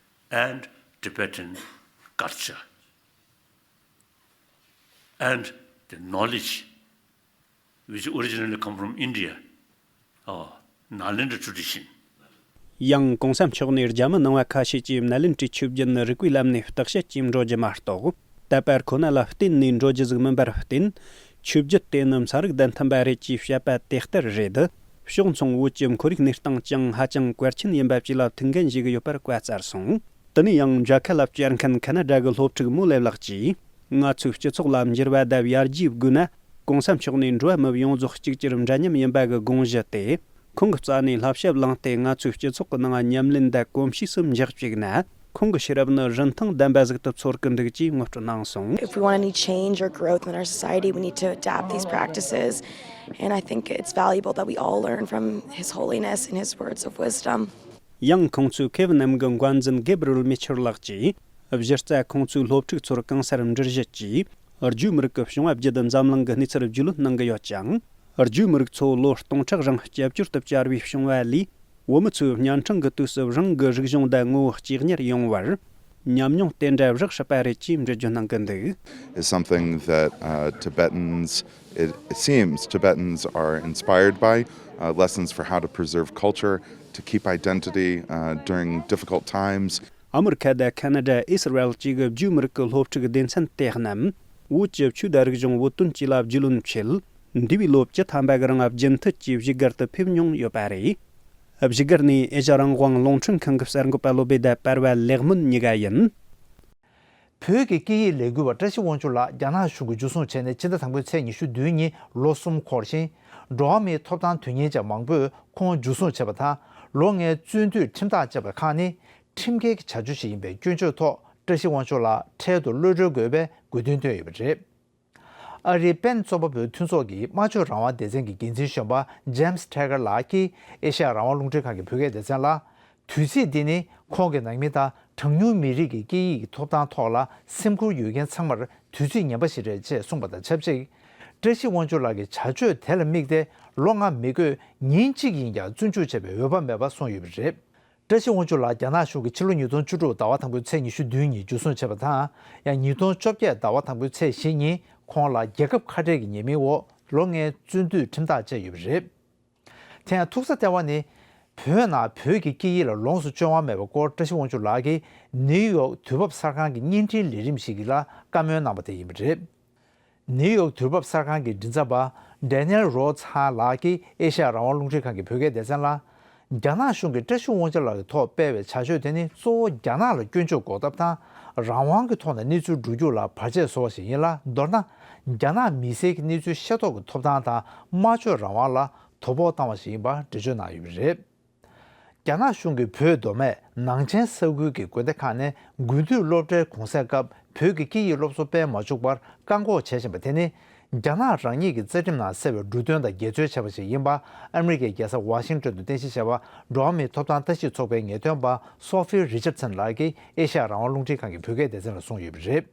and Tibetan culture and the knowledge which originally come from India, our Nalanda tradition. ཡང་གོང་ས་མཆོག་ནས་རྒྱ་མི་ནང་བ་ཁ་ཤས་ཀྱིས་ནཱ་ལེནྡྲའི་ཆོས་བརྒྱུད་ནི་རིག་པའི་ལམ་ནས་བརྟག་དཔྱད་ཀྱིས་འགྲོ་རྒྱུ་མ་གཏོགས། དད་པ་ཁོ་ན་ལ་བརྟེན་ནས་འགྲོ་རྒྱུ་ཟིག་མིན་པར་བརྟེན། ཆོས་བརྒྱུད་དེ་ནི་ཚན་རིག་དང་མཐུན་པ་རེད་ཅེས་བཤད་པ་དེ་ལྟར་རེད། ཕྱོགས་མཚུངས་བོད་ཀྱི་ཁོར་ཡུག་གནས་སྟངས་ཀྱང་ཧ་ཅང་གལ་ཆེན་ཡིན་པ་བཅས་ལ་ཐུགས་འགན་བཞེས་ཀྱི་ཡོད་པར་བཀའ་སྩལ་སོང་། དེ་ནས་ཡང་མཇལ་ཁ་ལ་བཅར་མཁན་ཁ་ན་ཌ་གི་སློབ་ཕྲུག་མོ་ལེབ་ལགས་ཀྱིས། ང་ཚོའི་སྤྱི་ཚོགས་ལ་འགྱུར་བ་དང་ཡར་རྒྱས་དགོས་ན། གོང་ས་མཆོག་ནས་འགྲོ་བ་མི་ཡོངས་རྫོགས་གཅིག་གྱུར་འདྲ་མཉམ་ཡིན་པ་གི་དགོངས་གཞི་དེ། ཁོང་གི་རྩ་ནས་བསླབ་བྱ་བླངས་ཏེ་ང་ཚོའི་སྤྱི་ཚོགས་ཀྱི་ནང་ཉམས་ལེན་དང་གོམས་གཤིས་སུ་འཇགས་བཅུག་ན། ཁོང་གི་ཤེས་རབ་ནི་རིན་ཐང་ལྡན་པ་ཟིག་ཏུ་ཚོར་གི་འདུག་ཅེས་ངོ་སྤྲོད་གནང་སོང་། If we want any change or growth in our society, we need to adapt these practices. And I think it's valuable that we all learn from His Holiness and His words of wisdom. ཡང་ཁོང་ཚོའི་མཁས་པ་རྣམས་ཀྱི་འགན་འཛིན་གེབ་རུལ་མེ་ཆར་ལགས་ཀྱིས། གཞི་རྩ་ཁོང་ཚོའི་སློབ་ཕྲུག་ཚོར་གང་སར་འགྲུལ་བཞུད་ཀྱིས། རྒྱུའི་མི་རིགས་ཀྱི་བྱུང་བ་བརྒྱུད་འཛམ་གླིང་གི་གནས་ཚུལ་བརྒྱུད་ལོན་གནང་གི་ཡོད་ཅིང་། རྒྱུའི་མི་རིགས་ཚོ་ལོ་སྟོང་ཕྲག་རིང་སྐྱབས་བཅོལ་དུ་བཅར་བའི་བྱུང་བ་ལས། བོད་མི་ཚོས་གཉའ་འཕྲང་གི་དུས་སུ་རང་གི་རིག་གཞུང་དང་ངོ་བོ་གཅེས་གཉེར་ཡོང་བར། ཉམས་མྱོང་དེ་འདྲ་བཞག་སྲིད་པ་རེད་ཅེས་འགྲེལ་བརྗོད་གནང་གི་འདུག། Is something that, uh, Tibetans, it, it seems, Tibetans are inspired by, uh, lessons for how to preserve culture, to keep identity, uh, during difficult times. ཨ་མི་རི་ཁ་དང་ཁ་ན་ཌ། ཨི་སི་རལ་བཅས་ཀྱི་རྒྱུའི་མི་རིགས་ཀྱི་སློབ་ཕྲུག་སྡེ་ཚན་དེ་རྣམས། བོད་ཀྱི་ཆོས་དང་རིག་གཞུང་བོད་དོན་བཅས་ལ་རྒྱུས་ལོན་ཆེད། འདས་པའི་ལོ་བཅུ་ཐམ་པ་གི་རིང་རྒྱུན་མཐུད་ཀྱིས་བཞུགས་སྒར་དུ་ཕེབས་མྱོང་ཡོད་པ་རེད། བཞུགས་སྒར་ནས་ཨེ་ཤ་རང་དབང་རླུང་འཕྲིན་ཁང་གི་གསར་འགོད་པ་བློ་བྷེ་དང་པར་བ་ལེགས་སྨོན་གཉིས་ཀ་ཡིན། བོད་ཀྱི་སྐད་ཡིག་ལས་འགུལ་བ་བཀྲ་ཤིས་དབང་ཕྱུག་ལགས་རྒྱ་ནག་གཞུང་གིས་འཇུ་བཟུང་བྱས་ནས་ཕྱི་ཟླ་དང་པོའི་ཚེས་ཉི་ཤུ་བདུན་ཉིན་ལོ་གསུམ་འཁོར་ཞིང་། འགྲོ་བ་མིའི་ཐོབ་ཐང་དོན་གཉེར་ཅན་མང་པོས་ཁོང་འཇུ་བཟུང་བྱས་པ་དང་། ལོ་ལྔའི་བཙོན་འདུས་ཁྲིམས་ཐག་བཅད་པ་ཁག་ནི་ཁྲིམས་འགལ་གྱི་བྱ་སྤྱོད་ཞིག་ཡིན་པའི་སྐྱོན་བརྗོད་ཐོག་བཀྲ་ཤིས་དབང་ཕྱུག་ལགས་འཕྲལ་དུ་གློད་གྲོལ་དགོས་པའི་དགོས་འདུན་བཏོན་ཡོད་པ་རེད། ཨ་རིའི་པེན་རྩོམ་པ་པོའི་མཐུན་ཚོགས་ཀྱི་སྨྲ་བརྗོད་རང་དབང་སྡེ་ཚན་གྱི་འགན་འཛིན་གཞོན་པ་ཇེམ་སི་ཁྲེ་ཀར་ལགས་ཀྱིས་ཨེ་ཤ་ཡ་རང་དབང་རླུང་འཕྲིན་ཁང་གི་བོད་སྐད་སྡེ་ཚན་ལ། དུས་ཚིགས་འདི་ནི་ཁོང་གི་ནང་མི་དང་གྲངས་ཉུང་མི་རིགས་ཀྱི་སྐད་ཡིག་གི་ཐོབ་ཐང་ཐོག་ལ་སེམས་ཁུར་ཡོད་མཁན་ཚང་མར་དུས་ཚིགས་ངན་པ་ཞིག་རེད་ཅེས་གསུངས་པ་དང་ཆབས་ཅིག། བཀྲ་ཤིས་དབང་ཕྱུག་ལགས་ཀྱི་བྱ་སྤྱོད་དེ་ལ་དམིགས་ཏེ་ལོ་ལྔ་མི་དགོས་ཉིན་གཅིག་ཡིན་ཀྱང་བཙོན་འཇུག་བྱས་པའི་འོས་བབ་མེད་པ་གསུངས་ཡོད་པ་རེད། བཀྲ་ཤིས་དབང་ཕྱུག་ལགས་རྒྱ་ནག་གཞུང་གིས་ཕྱི་ལོ་ཉིས་སྟོང་བཅུ་དྲུག་ཟླ་བ་དང་པོའི་ཚེས་ཉི་ཤུ་བདུན་ཉིན་འཇུ་བཟུང་བྱས་པ་དང་། ཡང་ཉིས་སྟོང་བཅོ་བརྒྱད་ཟླ་བ་དང་པོའི་ཚེས་བཞི་ཉིན་ཁོང་ལ་རྒྱལ་ཁབ་ཁ་བྲལ་གྱི་ཉེས་མིང་འོག་ལོ་ལྔའི་བཙོན་འདུས་ཁྲིམས་ཐག་བཅད་ཡོད་པ་རེད། དེ་ཡང་ཐུག་ས་ལྟེ་བ་ནི་ བོད་ནང་བོད་ཀྱི་སྐད་ཡིག་ལ་ལོངས་སུ་སྤྱོད་དབང་མེད་པའི་སྐོར་བཀྲ་ཤིས་དབང་ཕྱུག་ལགས་ཀྱིས་ནིའུ་ཡོག་དུས་བབ་གསར་ཁང་གི་བརྙན་འཕྲིན་ལས་རིམ་ཞིག་ལ་བཀའ་མོལ་གནང་བ་དེ་ཡིན་པ་རེད། ནིའུ་ཡོག་དུས་བབ་གསར་ཁང་གི་མགྲིན་ཚབ་པ་Daniel Rhodes་ལགས་ཀྱིས་ཨེ་ཤ་ཡ་རང་དབང་རླུང་འཕྲིན་ཁང་གི་བོད་སྐད་སྡེ་ཚན་ལ། རྒྱ་ནག་གཞུང་གིས་བཀྲ་ཤིས་དབང་ཕྱུག་ལགས་ཀྱི་ཐོག་སྤེལ་བའི་བྱ་སྤྱོད་དེ་ནི་གཙོ་བོ་རྒྱ་ནག་ལ་སྐྱོན་བརྗོད་འགོག་ཐབས་དང་། རང་དབང་གི་ཐོག་ནས་གནས་ཚུལ་བསྒྲུབ་རྒྱུ་ལ་བར་ཆད་བཟོ་བ་ཞིག་ཡིན་ལ། མདོར་ན། རྒྱ་ནག་མི་སེར་གྱི་གནས་ཚུལ་ཤེས་རྟོགས་ཀྱི་ཐོབ་ཐང་དང་སྨྲ་བརྗོད་རང་དབང་ལ་དོ་ཕོག་བཏང་བ་ཞིག་ཡིན་པ་འགྲེལ་བརྗོད་གནང་ཡོད་པ་རེད། རྒྱ་ནག་གཞུང་གིས་བོད་མདོ་སྨད་ནང་ཆེན་ས་ཁུལ་གྱི་དགོན་སྡེ་ཁག་ནས་དགུན་དུས་སློབ་གྲྭའི་གུང་སེང་སྐབས་བོད་ཀྱི་སྐད་ཡིག་སློབ་གསོ་སྤེལ་མ་བཅུག་པར་བཀག་འགོག་བྱེད་བཞིན་པ་དེ་ནི། རྒྱ་ནག་རང་ཉིད་ཀྱི་རྩ་ཁྲིམས་ནང་གསལ་བའི་འབྲུ་དོན་དང་འགལ་འཛོལ་བྱས་པ་ཞིག་ཡིན་པ། ཨ་མི་རི་ཀའི་རྒྱལ་ས་ཝ་ཤིང་ཏོན་དུ་རྟེན་གཞི་བྱས་པ་འགྲོ་བ་མིའི་ཐོབ་ཐང་ལྟ་ཞིབ་ཚོགས་པའི་ངེས་སྟོན་པ་Sophie Richardson་ལགས་ཀྱིས་ཨེ་ཤ་ཡ་རང་དབང་རླུང་འཕྲིན་ཁང་གི་བོད་སྐད་སྡེ་ཚན་ལ་གསུངས་ཡོད་པ་རེད།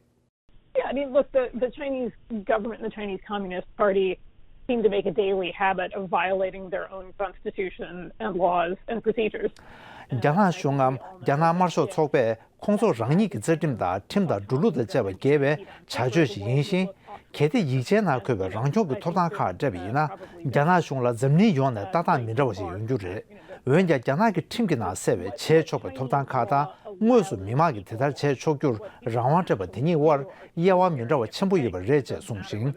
Yeah, I mean, look, the, the Chinese government and the Chinese Communist Party seem to make a daily habit of violating their own constitution and laws and procedures. རྒྱ་ནག་གཞུང་ངམ་རྒྱ་ནག་དམར་ཤོག་ཚོགས་པས་ཁོང་ཚོ་རང་ཉིད་ཀྱི་རྩ་ཁྲིམས་དང་ཁྲིམས་དང་འགྲོ་ལུགས་དང་བཅས་པ་འགལ་བའི་བྱ་སྤྱོད་ཞིག་ཡིན་ཞིང་། གལ་ཏེ་ཡིག་ཆའི་ནང་འཁོད་པའི་རང་སྐྱོང་གི་ཐོབ་ཐང་ཁག་སྤྲད་པ་ཡིན་ན། རྒྱ་ནག་གཞུང་ལ་འཛམ་གླིང་ཡོངས་ནས་ལྟ་སྟངས་མི་འདྲ་བ་ཞིག་ཡོང་རྒྱུ་རེད། འོན་ཀྱང་། རྒྱ་ནག་གི་ཁྲིམས་ཀྱི་ནང་གསལ་བའི་བྱས་ཆོག་པའི་ཐོབ་ཐང་ཁག་དང་། དངོས་སུ་མི་མང་གིས་དེ་ལྟར་བྱས་ཆོག་རྒྱུར་རང་དབང་སྤྲད་པ་དེ་གཉིས་དབར་དབྱེ་བ་མི་འདྲ་བ་ཆེན་པོ་ཡོད་པ་རེད་ཅེས་གསུངས་ཤིང་།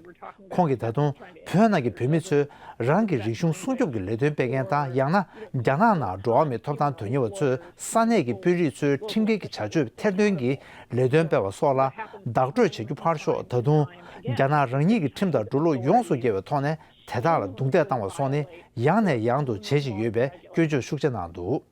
ཁོང་གིས་ད་དུང་བོད་ནང་གི་བོད་མི་ཚོས་རང་གི་རིག་གཞུང་སྲུང་སྐྱོབ་ཀྱི་ལས་དོན་སྤེལ་མཁན་དང་། ཡང་ན་རྒྱ་ནག་ནང་འགྲོ་བ་མིའི་ཐོབ་ཐང་དོན་གཉེར་བ་ཚོས་ས་གནས་ཀྱི་དཔོན་རིགས་ཚོའི་ཁྲིམས་འགལ་གྱི་བྱ་སྤྱོད་ཐེར་འདོན་གྱི་ལས་དོན་སྤེལ་བ་སོགས་ལ་བདག་སྤྲོད་བྱེད་རྒྱུ་ཕར་ཞོག་ད་དུང་རྒྱ་ནག་རང་ཉིད་ཀྱི་ཁྲིམས་དང་འགྲོ་ལུགས་ཡོངས་སུ་འགལ་བའི་ཐོག་ནས་དེ་དག་ལ་རྡུང་རྡེག་བཏང་བ་སོགས་ནི་ཡང་ནས་ཡང་དུ་བྱེད་བཞིན་ཡོད་པའི་སྐྱོན་བརྗོད་ཤུགས་ཆེ་གནང་འདུག་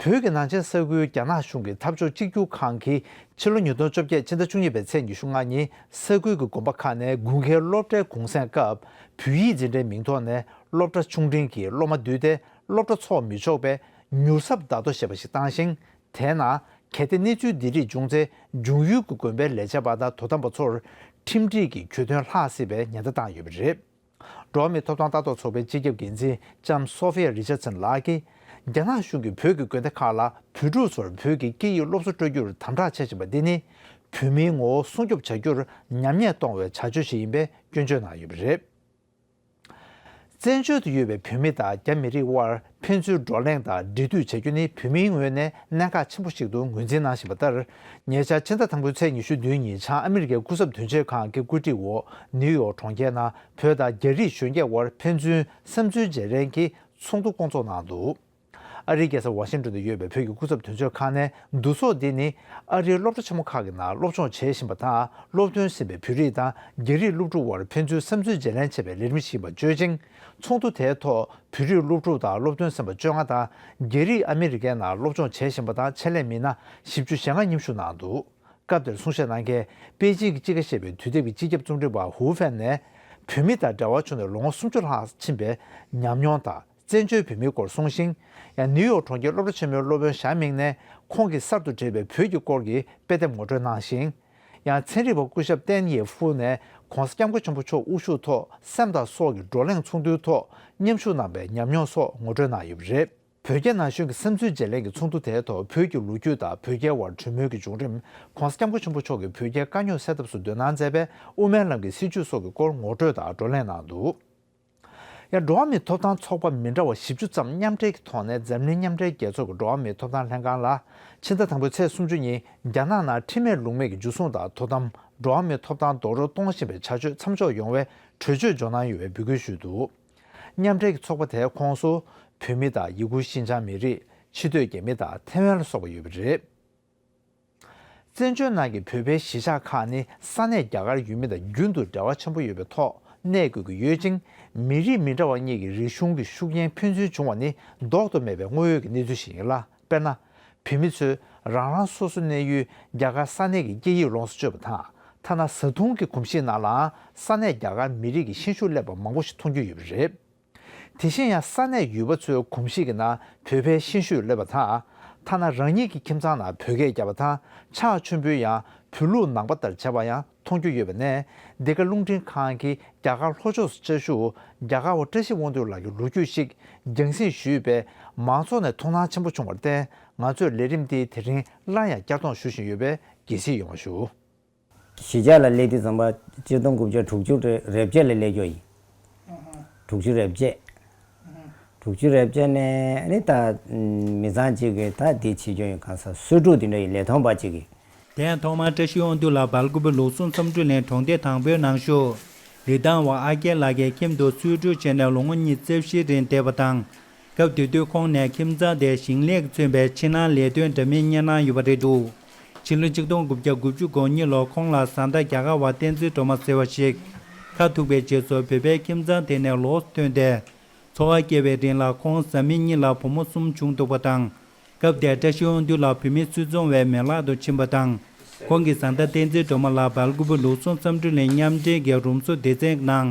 བོད་ཀྱི་ནང་ཆེན་ས་ཁུལ་རྒྱ་ནག་གཞུང་གི་འཐབ་ཕྱོགས་གཅིག་གྱུར་ཁང་གིས་ཕྱི་ལོ་ཉིས་སྟོང་བཅོ་བརྒྱད་ཕྱི་ཟླ་བཅུ་གཉིས་པའི་ཚེས་ཉི་ཤུ་ལྔ་ཉིན་ས་ཁུལ་གྱི་དགོན་པ་ཁག་ནས་དགུན་ཁའི་སློབ་གྲྭའི་གུང་སེང་སྐབས་བོད་ཡིག་འཛིན་གྲྭའི་མིང་ཐོག་ནས་སློབ་གྲྭ་ཆུང་འབྲིང་གི་སློབ་མ་བསྡུས་ཏེ་སློབ་གྲྭ་འཚོགས་མི་ཆོག་པའི་མྱུར་ཚབས་བརྡ་ཐོ་ཞེས་པ་ཞིག་བཏང་ཞིང་། དེའི་ནང་། གལ་ཏེ་གནས་ཚུལ་འདི་རིགས་བྱུང་ཚེ། འབྱུང་ཡུལ་གྱི་དགོན་པའི་ལས་བྱེད་པ་དང་དོ་དམ་པ་ཚོར་ཁྲིམས་སྒྲིག་གི་གྱོད་དོན་ལྷག་སྲིད་པའི་ཉེན་བརྡ་བཏང་ཡོད་པ་རེད། འགྲོ་བ་མིའི་ཐོབ་ཐང་ལྟ་རྟོག་ཚོགས་པའི་སྤྱི་ཁྱབ་འགན་འཛིན་ལྕམ་Sophia Richardson་ལགས་ཀྱིས། རྒྱ་ནག་གཞུང་གིས་བོད་ཀྱི་དགོན་སྡེ་ཁག་ལ་བོད་ཕྲུག་ཚོར་བོད་ཀྱི་སྐད་ཡིག་སློབ་གསོ་སྤྲོད་རྒྱུར་དམ་དྲག་བྱེད་བཞིན་པ་འདི་ནི། བོད་མིའི་ངོ་བོ་སྲུང་སྐྱོབ་བྱ་རྒྱུར་ཉམས་ཉེས་གཏོང་བའི་བྱ་སྤྱོད་ཞིག་ཡིན་པའི་སྐྱོན་བརྗོད་གནང་ཡོད་པ་རེད། བཙན་བྱོལ་དུ་ཡོད་པའི་བོད་མི་དང་རྒྱ་མི་རིགས་དབར་ཕན་ཚུན་བགྲོ་གླེང་དང་འབྲེལ་མཐུད་བྱ་རྒྱུ་ནི་བོད་མིའི་ངོས་ནས་གནད་འགག་ཆེན་པོ་ཞིག་ཏུ་ངོས་འཛིན་གནང་བཞིན་པ་ལྟར། ཉེ་ཆར་ཕྱི་ཟླ་དང་པོའི་ཚེས་ཉི་ཤུ་བདུན་ཉིན་བྱང་ཨ་མི་རི་ཀའི་སྐུ་ཚབ་དོན་གཅོད་ཁང་གི་བཀོད་སྒྲིག་འོག་ནིའུ་ཡོག་གྲོང་ཁྱེར་ནང་བོད་དང་རྒྱ་རིགས་གཞོན་སྐྱེས་དབར་ཕན་ཚུན་བསམ་ཚུལ་བརྗེ་ལེན་གྱི་ཚོགས་འདུ་བསྐོང་ཚོགས་གནང་འདུག་ཨ་རིའི་རྒྱལ་ས་ཝ་ཤིང་ཏོན་དུ་ཡོད་པའི་བོད་ཀྱི་སྐུ་ཚབ་དོན་གཅོད་ཁང་ནས་འདུ་ཚོགས་འདི་ནི་ཨ་རིའི་སློབ་གྲྭ་ཆེན་མོ་ཁག་གི་ནང་སློབ་སྦྱོང་བྱེད་བཞིན་པ་དང་སློབ་ཐོན་ཟིན་པའི་བོད་རིགས་དང་རྒྱ་རིགས་སློབ་ཕྲུག་དབར་ཕན་ཚུན་བསམ་ཚུལ་བརྗེ་ལེན་བྱེད་པའི་ལས་རིམ་ཞིག་ཡིན་པ་བརྗོད་ཅིང་། ཚོགས་འདུ་དེའི་ཐོག་བོད་རིགས་སློབ་ཕྲུག་དང་སློབ་ཐོན་ཟིན་པ་བཅོ་ལྔ་དང་རྒྱ་རིགས་ཨ་མི་རི་ཀའི་ནང་སློབ་སྦྱོང་བྱེད་བཞིན་པ་དང་ཆེད་ལས་མི་སྣ་བཞི་བཅུ་ཞེ་ལྔ་མཉམ་ཞུགས་གནང་འདུག་སྐབས་དེར་གསུང་བཤད་གནང་མཁན་པེ་ཅིང་གི་དཔྱིད་ཀ་ཞེས་པའི་དུས་དེབ་ཀྱི་སྤྱི་ཁྱབ་རྩོམ་སྒྲིག་པ་ཧུའུ་ཧྥན་ནས་བོད་མི་དང་འབྲེལ་བ་བྱུང་ནས་ལོ་ངོ་སུམ་ཅུ་ལྷག་ཕྱིན་པའི་ཉམས་མྱོང་དང་། བཙན་བྱོལ་བོད་མིའི་སྐོར་གསུངས་ཤིང་། ཡང་ནིའུ་ཡོག་གྲོང་ཁྱེར་སློབ་གྲྭ་ཆེན་མོའི་སློབ་དཔོན་ཞའོ་མིང་ནས་ཁོང་གིས་གསར་དུ་བྲིས་པའི་བོད་ཀྱི་སྐོར་གྱི་དཔེ་དེབ་ངོ་སྤྲོད་གནང་ཞིང་། ཡང་ཚན་རིག་པ་སྐུ་ཞབས་ཏན་ཡེ་ཧྥུ་ནས་༸གོང་ས་༸སྐྱབས་མགོན་ཆེན་པོ་མཆོག་དབུ་བཞུགས་ཐོག་སེམས་དང་སྲོག་གི་བགྲོ་གླེང་ཚོགས་འདུའི་ཐོག་མཉམ་ཞུགས་གནང་པའི་ཉམས་མྱོང་སོགས་ངོ་སྤྲོད་གནང་ཡོད་པ་རེད། བོད་རྒྱ་ན་གཞོན་གྱི་བསམ་ཚུལ་བརྗེ་ལེན་གྱི་ཚོགས་འདུ་དེའི་ཐོག་བོད་ཀྱི་ལོ་རྒྱུས་དང་བོད་རྒྱའི་དབར་གྲོས་མོལ་གྱི་བྱུང་རིམ། ༸གོང་ས་༸སྐྱབས་མགོན་ཆེན་པོ་མཆོག་གིས་བོད་རྒྱའི་དཀའ་རྙོག་སེལ་ཐབས་སུ་འདོན་གནང་མཛད་པའི་དབུ་མའི་ལམ་གྱི་སྲིད་བྱུས་སོགས་ཀྱི་སྐོར་ངོ་སྤྲོད་དང་བགྲོ་གླེང་གནང་འདུག་ཡང་འགྲོ་བ་མིའི་ཐོབ་ཐང་ཚོགས་པ་མི་འདྲ་བ་བཞི་བཅུ་ཙམ་མཉམ་འབྲེལ་གྱི་ཐོག་ནས་འཛམ་གླིང་མཉམ་འབྲེལ་རྒྱལ་ཚོགས་ཀྱི་འགྲོ་བ་མིའི་ཐོབ་ཐང་ལྷན་ཁང་ལ་ཕྱི་ཟླ་དང་པོའི་ཚེས་སུམ་ཅུ་ཉིན་རྒྱ་ནག་ནང་ཁྲིམས་མེད་ལུགས་མེད་ཀྱི་འཇུ་བཟུང་དང་དོ་དམ། འགྲོ་བ་མིའི་ཐོབ་ཐང་རྡོག་རོལ་གཏོང་བཞིན་པའི་བྱ་སྤྱོད་མཚམས་འཇོག་ཡོང་བའི་གྲོས་ཆོད་འཇོག་གནང་ཡོད་པའི་འབོད་སྐུལ་ཞུས་འདུག་མཉམ་འབྲེལ་གྱི་ཚོགས་པ་དེའི་ཁོངས་སུ་བོད་མི་དང་ཡི་གུ་ཤིན་ཅང་མི་རིགས། ཕྱི་སྡོད་རྒྱ་མི་དང་ཐའེ་ཝན་ལ་སོགས་པ་ཡོད་པ་རེད། བཙན་བྱོལ་ནང་གི་བོད་པའི་གཞིས་ཆགས་ཁག་ནི་ས་གནས་རྒྱ་གར་ཡུལ་མི་དང་རྒྱུན་དུ་འབྲེལ་བ་ཆེན་པོ་ཡོད་པའི་ཐོག་གནས་དགོས་ཀྱི་ཡོད་ཅིང་། མི་རིགས་མི་འདྲ་བ་གཉིས་ཀྱི་རིག་གཞུང་གི་ཤུགས་རྐྱེན་ཕན་ཚུན་འབྱུང་བ་ནི་ལྡོག་ཏུ་མེད་པའི་དངོས་ཡོད་ཀྱི་གནས་ཚུལ་ཞིག་ཡིན་ལ། དཔེར་ན། བོད་མི་ཚོས་རང་རང་སོ་སོའི་གནས་ཡུལ་རྒྱ་གར་ས་གནས་ཀྱི་སྐད་ཡིག་ལོངས་སུ་སྤྱོད་པ་དང་། ཐ་ན་བཟའ་འཐུང་གི་གོམས་གཤིས་ནང་ལའང་ས་གནས་རྒྱ་གར་མི་རིགས་ཀྱི་ཤན་ཤུགས་སླེབས་པ་མང་པོ་ཞིག་མཐོང་རྒྱུ་ཡོད་པ་རེད། དེ་བཞིན་ཡང་ས་གནས་ཡུལ་པ་ཚོའི་གོམས་གཤིས་ཀྱི་ནང་བོད་པའི་ཤན་ཤུགས་སླེབས་པ་དང་། ཐ་ན་རང་ཉིད་ཀྱི་ཁྱིམ་ཚང་ནང་བོད་སྐད་རྒྱབ་པ་དང་ཕྱག་མཆོད་འབུལ་ཡང་བོད་ལུགས་ནང་པ་ལྟར་བྱས་པ་ཡང་མཐོང་རྒྱུ་ཡོད་པ་ནས། འདི་ག་རླུང་འཕྲིན་ཁང་གིས་རྒྱ་གར་ལྷོ་ཕྱོགས་སུ་བཅའ་བཞུགས་རྒྱ་གར་བ་བཀྲ་ཤིས་དབང་འདུས་ལགས་ཀྱི་ལོ་རྒྱུས་ཤིག་རྒྱང་སྲིང་ཞུས་པས་མང་ཚོགས་ནས་མཐོང་སྣང་ཆེན་པོ་བྱུང་བར་བརྟེན། ང་ཚོས་ལས་རིམ་འདི་དེ་རིང་སླར་ཡང་བསྐྱར་གཏོང་ཞུ་བཞིན་ཡོད་པས་དགྱེས་གཟིགས་ཡོང་བ་ཞུ། གཞིས་ཆགས་ལ་སླེབས་དུས་ཙམ་པ་སྤྱིར་བཏང་རྐུབ་ཀྱག་དྲུག་ཅུ་རེ་བརྒྱད་ལ་སླེབས་ཀྱི་ཡོད་ཡིན། དྲུག་ཅུ་རེ་བརྒྱད། དྲུག་ཅུ་རེ་བརྒྱད་ནས་ཨ་ནི་ད་མི་ཚང་གཅིག་གིས་ད་འདི་བྱེད་རྒྱུ་ཡིན། གང་ཟག་སོ་དྲུག་དེ་འདྲ་ཡི་ལས་དོན་པ་གཅིག་གིས། དེ་ཡང་ཐོག་མར་བཀྲ་ཤིས་དབང་འདུས་ལགས་སྦེལ་ཀོབ་པེ་ལུགས་ཟུང་བསམ་གྲུབ་གླིང་གྲོང་སྡེ་དང་པོའི་ནང་བཞུགས་ལི་ཐང་བ་ཨ་རྒྱལ་ལགས་ཀྱི་ཁྱིམ་དུ་གསོས་སྒྲུབ་བྱས་ནས་ལོ་ངོ་ཉི་ཤུ་རྩ་བཞིའི་རིང་བསྡད་པ་དང་། སྐབས་དེ་དུས་ཁོང་ནས་ཁྱིམ་ཚང་དེ་ཞིང་ལས་ཀྱིས་མཚོན་པའི་ཕྱི་ནང་ལས་དོན་འདྲ་མིན་གཉེར་གནང་ཡོད་པ་རེད་འདུག་ཕྱི་ལོ་ཆིག་སྟོང་དགུ་བརྒྱ་དགུ་བཅུ་གོ་གཉིས་ལོར་ཁོང་ལ་བཟའ་ཟླ་རྒྱ་གར་བ་བསྟན་འཛིན་སྒྲོལ་མ་ཟེར་བ་ཞིག་ཁ་ཐུག་པའི་རྗེས་སུ་བོད་པའི་ཁྱིམ་ཚང་དེ་ནས་ལོགས་སུ་ཐོན་ཏེ། འཚོ་བ་སྐྱེལ་བའི་རིང་ལ་ཁོང་བཟའ་མི་གཉིས་ལ་བུ་མོ་གསུམ་བྱུང་འདུག་པ་དང་། སྐབས་དེར་བཀྲ་ཤིས་དབང་འདུས་ལགས་བོད་མི་སུད་ཚོང་བའི་མེ་ལག་ཏུ་ཕྱིན་པ་དང་། ཁོང་གི་བཟའ་ཟླ་བསྟན་འཛིན་སྒྲོལ་མ་ལགས་སྦེལ་ཀོབ་པེ་ལུགས་ཟུང་བསམ་གྲུབ་གླིང་མཉམ་འབྲེལ་གྱི་རུམ་བཟོ་སྡེ་ཚན་ནང་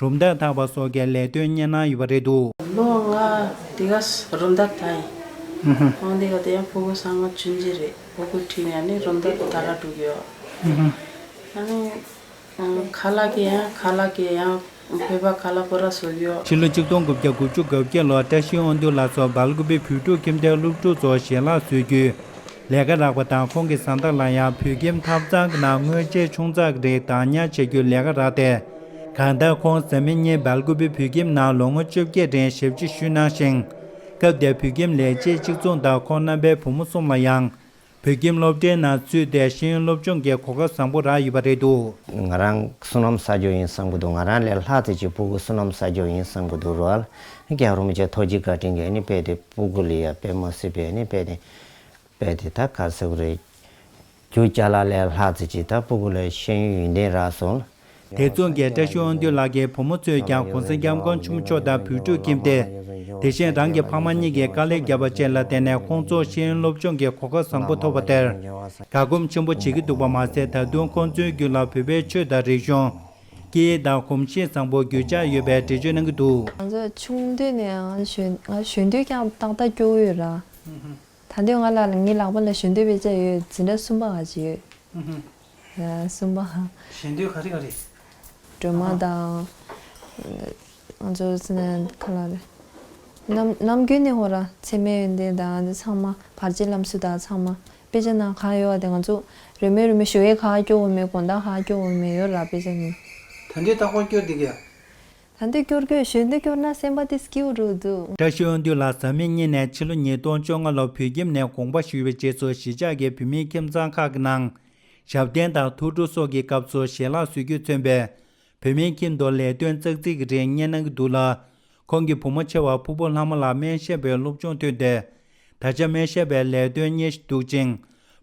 རུམ་བཏགས་འཐག་པ་སོགས་ཀྱི་ལས་དོན་གཉེར་གནང་ཡོད་པ་རེད་འདུག་ལོ་ལྔ་དེ་ག་རུམ་བཏགས་འཐག་ཡིན། ཁོང་དེ་ག་དེ་ཡང་ཕྲུ་གུ་ཚང་མ་ཆུང་ཆུང་རེད། ཕྲུ་གུ་ཁྲིད་ནས་ནི་རུམ་བཏགས་འཐག་ག་འགྲོ་གི་ཡོད། ཨ་ནི། ཁ་ལག་གི་ཡང་ཁ་ལག་གི་ཡང་བོད་པ་ཁ་ལག་པོ་ར་བཟོ་གི་ཡོད། ཕྱི་ལོ་ཆིག་སྟོང་དགུ་བརྒྱ་དགུ་བཅུ་གོ་བརྒྱད་ལོར་བཀྲ་ཤིས་དབང་འདུས་ལགས་སུ་སྦེལ་ཀོབ་པེ་བོད་ཕྲུག་ཁྱིམ་སྡེའི་སློབ་ཕྲུག་ཚོར་ཞལ་ལག་བཟོ་རྒྱུའི་ལས་ཀ་རག་པ་དང་། ཁོང་གི་བཟའ་ཟླ་ལ་ཡང་བོད་ཁྱིམ་ཐབ་ཚང་གི་ནང་དངོས་ཆས་ཆུང་ཙག་རེ་བདག་ཉར་བྱ་རྒྱུའི་ལས་ཀ་རག་སྟེ། གང་ལྟར་ཁོང་བཟའ་མི་གཉིས་སྦེལ་ཀོབ་པེ་བོད་ཁྱིམ་ནང་ལོ་ངོ་བཅོ་བརྒྱད་རིང་ཞབས་ཕྱི་ཞུས་གནང་ཞིང་། སྐབས་དེར་བོད་ཁྱིམ་ལས་བྱེད་གཅིག་མཚུངས་དང་ཁོང་རྣམ་པའི་བུ་མོ་གསུམ་ལ་ཡང་བོད་ཁྱིམ་སློབ་གྲྭའི་ནང་ཚུད་དེ་ཤེས་ཡོན་སློབ་སྦྱོང་གི་གོ་སྐབས་བཟང་པོ་རག་ཡོད་པ་རེད་འདུག་ང་རང་བསོད་ནམས་བསགས་རྒྱུ་ཡིན་བསམ་གྱི་འདུག་ང་རང་ལས་ལྷག་ཙམ་ཅིག་ཕྲུ་གུ་བསོད་ནམས་བསགས་རྒྱུ་ཡིན་བསམ་གྱི་འདུག་རོལ། རྒྱལ་བ་རིན་པོ་ཆེ་ཐུགས་རྗེ་བཀའ་དྲིན་གྱིས་ནི་དཔེ་དེ་ཕྲུ་གུ་ལ་ཡ་དཔེ་མ་སྲིད་པའི་ནི་དཔེ་དེ་དཔེ་དེ་ད་ག་ཟེར་དགོས་རེད། རྒྱུ་ཅ་ལག་ལས་ལྷག་ཙམ་ཅིག་ད་ཕྲུ་གུ་ལ་ཤེས་ཡོན་ཡོན་ཏན་རག་སོང་། དེ་མཚུངས་ཀྱི་བཀྲ་ཤིས་དབང་འདུས་ལགས་ཀྱི་བུ་མོ་ཚོས་ཀྱང་གོང་ས་སྐྱབས་མགོན་ཆེན་པོ་མཆོག་དང་བོད་ཕྲུག་ཁྱིམ་སྡེ། དེ་བཞིན་རང་གི་ཕ་མ་གཉིས་ཀྱིས་དཀའ་ལས་བརྒྱབ་པ་བཅས་ལ་བརྟེན་ནས་ཁོང་ཚོར་ཤེས་ཡོན་སློབ་སྦྱོང་གི་གོ་སྐབས་བཟང་པོ་ཐོབ་པ་དེར་དགའ་སྒོམ་ཆེན་པོ་བྱེད་ཀྱི་འདུག་པ་མ་ཟད། ད་དུང་ཁོང་ཚོའི་རྒྱུད་ལ་བོད་པའི་ཆོས་དང་རིག་གཞུང་། སྐད་ཡིག་དང་གོམས་གཤིས་བཟང་པོ་རྒྱུས་ཆགས་ཡོད་པའི་འགྲེལ་བརྗོད་གནང་གི་འདུག་ང་ཚོ་ཆུང་དུས་ནས་ང་གཞོན་ང་གཞོན་དུས་ཀྱང་ཏག་ཏག་སྐྱོ་བོ་ཡོད་ར། ད་དུང་ང་ལ་ངའི་ལག་པ་ལ་གཞོན་དུས་དཔེ་ཆ་ཡོད། འཛིན་གྲྭ་གསུམ་པ་ག་ཅིག་ཡོད། ཨ། གསུམ་པ། གཞོན་དུས་ག་རེ་ག་རེ། སྒྲོལ་མ་དང་། ང་ཚོ་ཚེ་ནས་ག་ལ་རེད། ནམ་ནམ་རྒྱུན་ནས་ཧོ་ར་ཚད་མེད་ཡོན་ཏན་དང་འདི་ཚང་མ་བར་ཆད་ལམ་སྲོལ་དང་ཚང་མ་དཔེ་ཆ་ནང་གང་ཡོད་པ་དེ་ང་ཚོ་རེ་མོས་རེ་མོས་ཞུ་ཡས་ག་སྐྱོ་བོ་མེད། དགོང་དག་ག་སྐྱོ་བོ་མེད་ཡོད་ར་དཔེ་ཆ་ནི། ད་འདི་ལྟ་ཁོ་སྐྱོ་འདི་ག་ད་འདི་སྐྱོར་སྐྱོར་གཞོན་དུ་སྐྱོར་ན་སེམས་པ་དེ་སྐྱིད་པོ་འགྲོ་འདུག་བཀྲ་ཤིས་དབང་འདུས་ལགས་བཟའ་མི་གཉིས་ནས་ཕྱི་ལོ་ཉིས་སྟོང་བཅོ་ལྔ་ལོར་བོད་ཁྱིམ་ནས་དགོངས་པ་ཞུས་པའི་རྗེས་སུ་གཞིས་ཆགས་ཀྱི་བོད་མིའི་ཁྱིམ་ཚང་ཁག་གི་ནང་ཞབས་བརྟན་དང་ཐུགས་སྤྲོ་སོགས་ཀྱི་སྐབས་སུ་ཞལ་ལག་བཟོ་རྒྱུས་མཚོན་པའི་བོད་མིའི་ཁྱིམ་དུ་ལས་དོན་ཙག་ཙིག་གི་རིགས་གཉེར་གནང་གི་འདུག་ལ། ཁོང་གི་བུ་མོ་ཆེ་བ་ཕུར་བུ་ལྷ་མོ་ལགས་སྨན་ཞབས་པའི་སློབ་སྦྱོང་ཐོན་ཏེ། ད་ཆ་སྨན་ཞབས་པའི་ལས་དོན་གཉེར་བཞིན་འདུག་ཅིང་།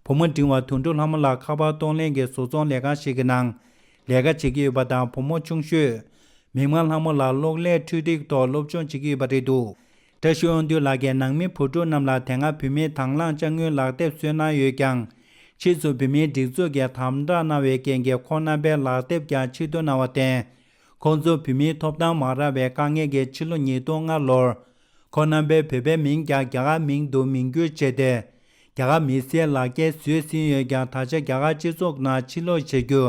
བུ་མོ་འབྲིང་བ་དོན་གྲུབ་ལྷ་མོ་ལགས་ཁ་པར་གཏོང་ལེན་གྱི་བཟོ་ཚོང་ལས་ཁང་ཞིག་གི་ནང་ལས་ཀ་བྱེད་ཀྱི་ཡོད་པ་དང་། བུ་མོ་ཆུང་ཤོས་མིག་དམར་ལྷ་མོ་ལགས་གློག་ཀླད་འཕྲུལ་རིག་ཐོག་སློབ་སྦྱོང་བྱེད་ཀྱི་ཡོད་པ་རེད་འདུག་བཀྲ་ཤིས་དབང་འདུས་ལགས་ཀྱིས་ནང་མི་བུ་ཕྲུག་རྣམས་ལ་དེ་སྔ་བོད་མིའི་དང་བླངས་དཔྱ་དངུལ་ལག་དེབ་བསོད་གནང་ཡོད་ཀྱང་། ཕྱིས་སུ་བོད་མིའི་སྒྲིག་འཛུགས་ཀྱིས་དམ་དྲག་གནང་བའི་རྐྱེན་གྱིས་ཁོང་རྣམ་པའི་ལག་དེབ་ཀྱང་ཕྱིར་བསྡུ་གནང་བར་བརྟེན། ཁོང་ཚོ་བོད་མིའི་ཐོབ་ཐང་མ་རག་པའི་དཀའ་ངལ་གྱིས་ཕྱི་ལོ་ཉིས་སྟོང་ལྔ་ལོར། ཁོང་རྣམ་པའི་བོད་པའི་མིང་ཀྱང་རྒྱ་གར་མིང་དུ་མིང་བསྒྱུར་བྱས་ཏེ། རྒྱ་གར་མི་སེར་ལག་འཁྱེར་བཟོས་ཟིན་ཡོད་ཀྱང་། ད་ཆ་རྒྱ་གར་སྤྱི་ཚོགས་ནང་ཕྱིར་ལོག་བྱ་རྒྱུ་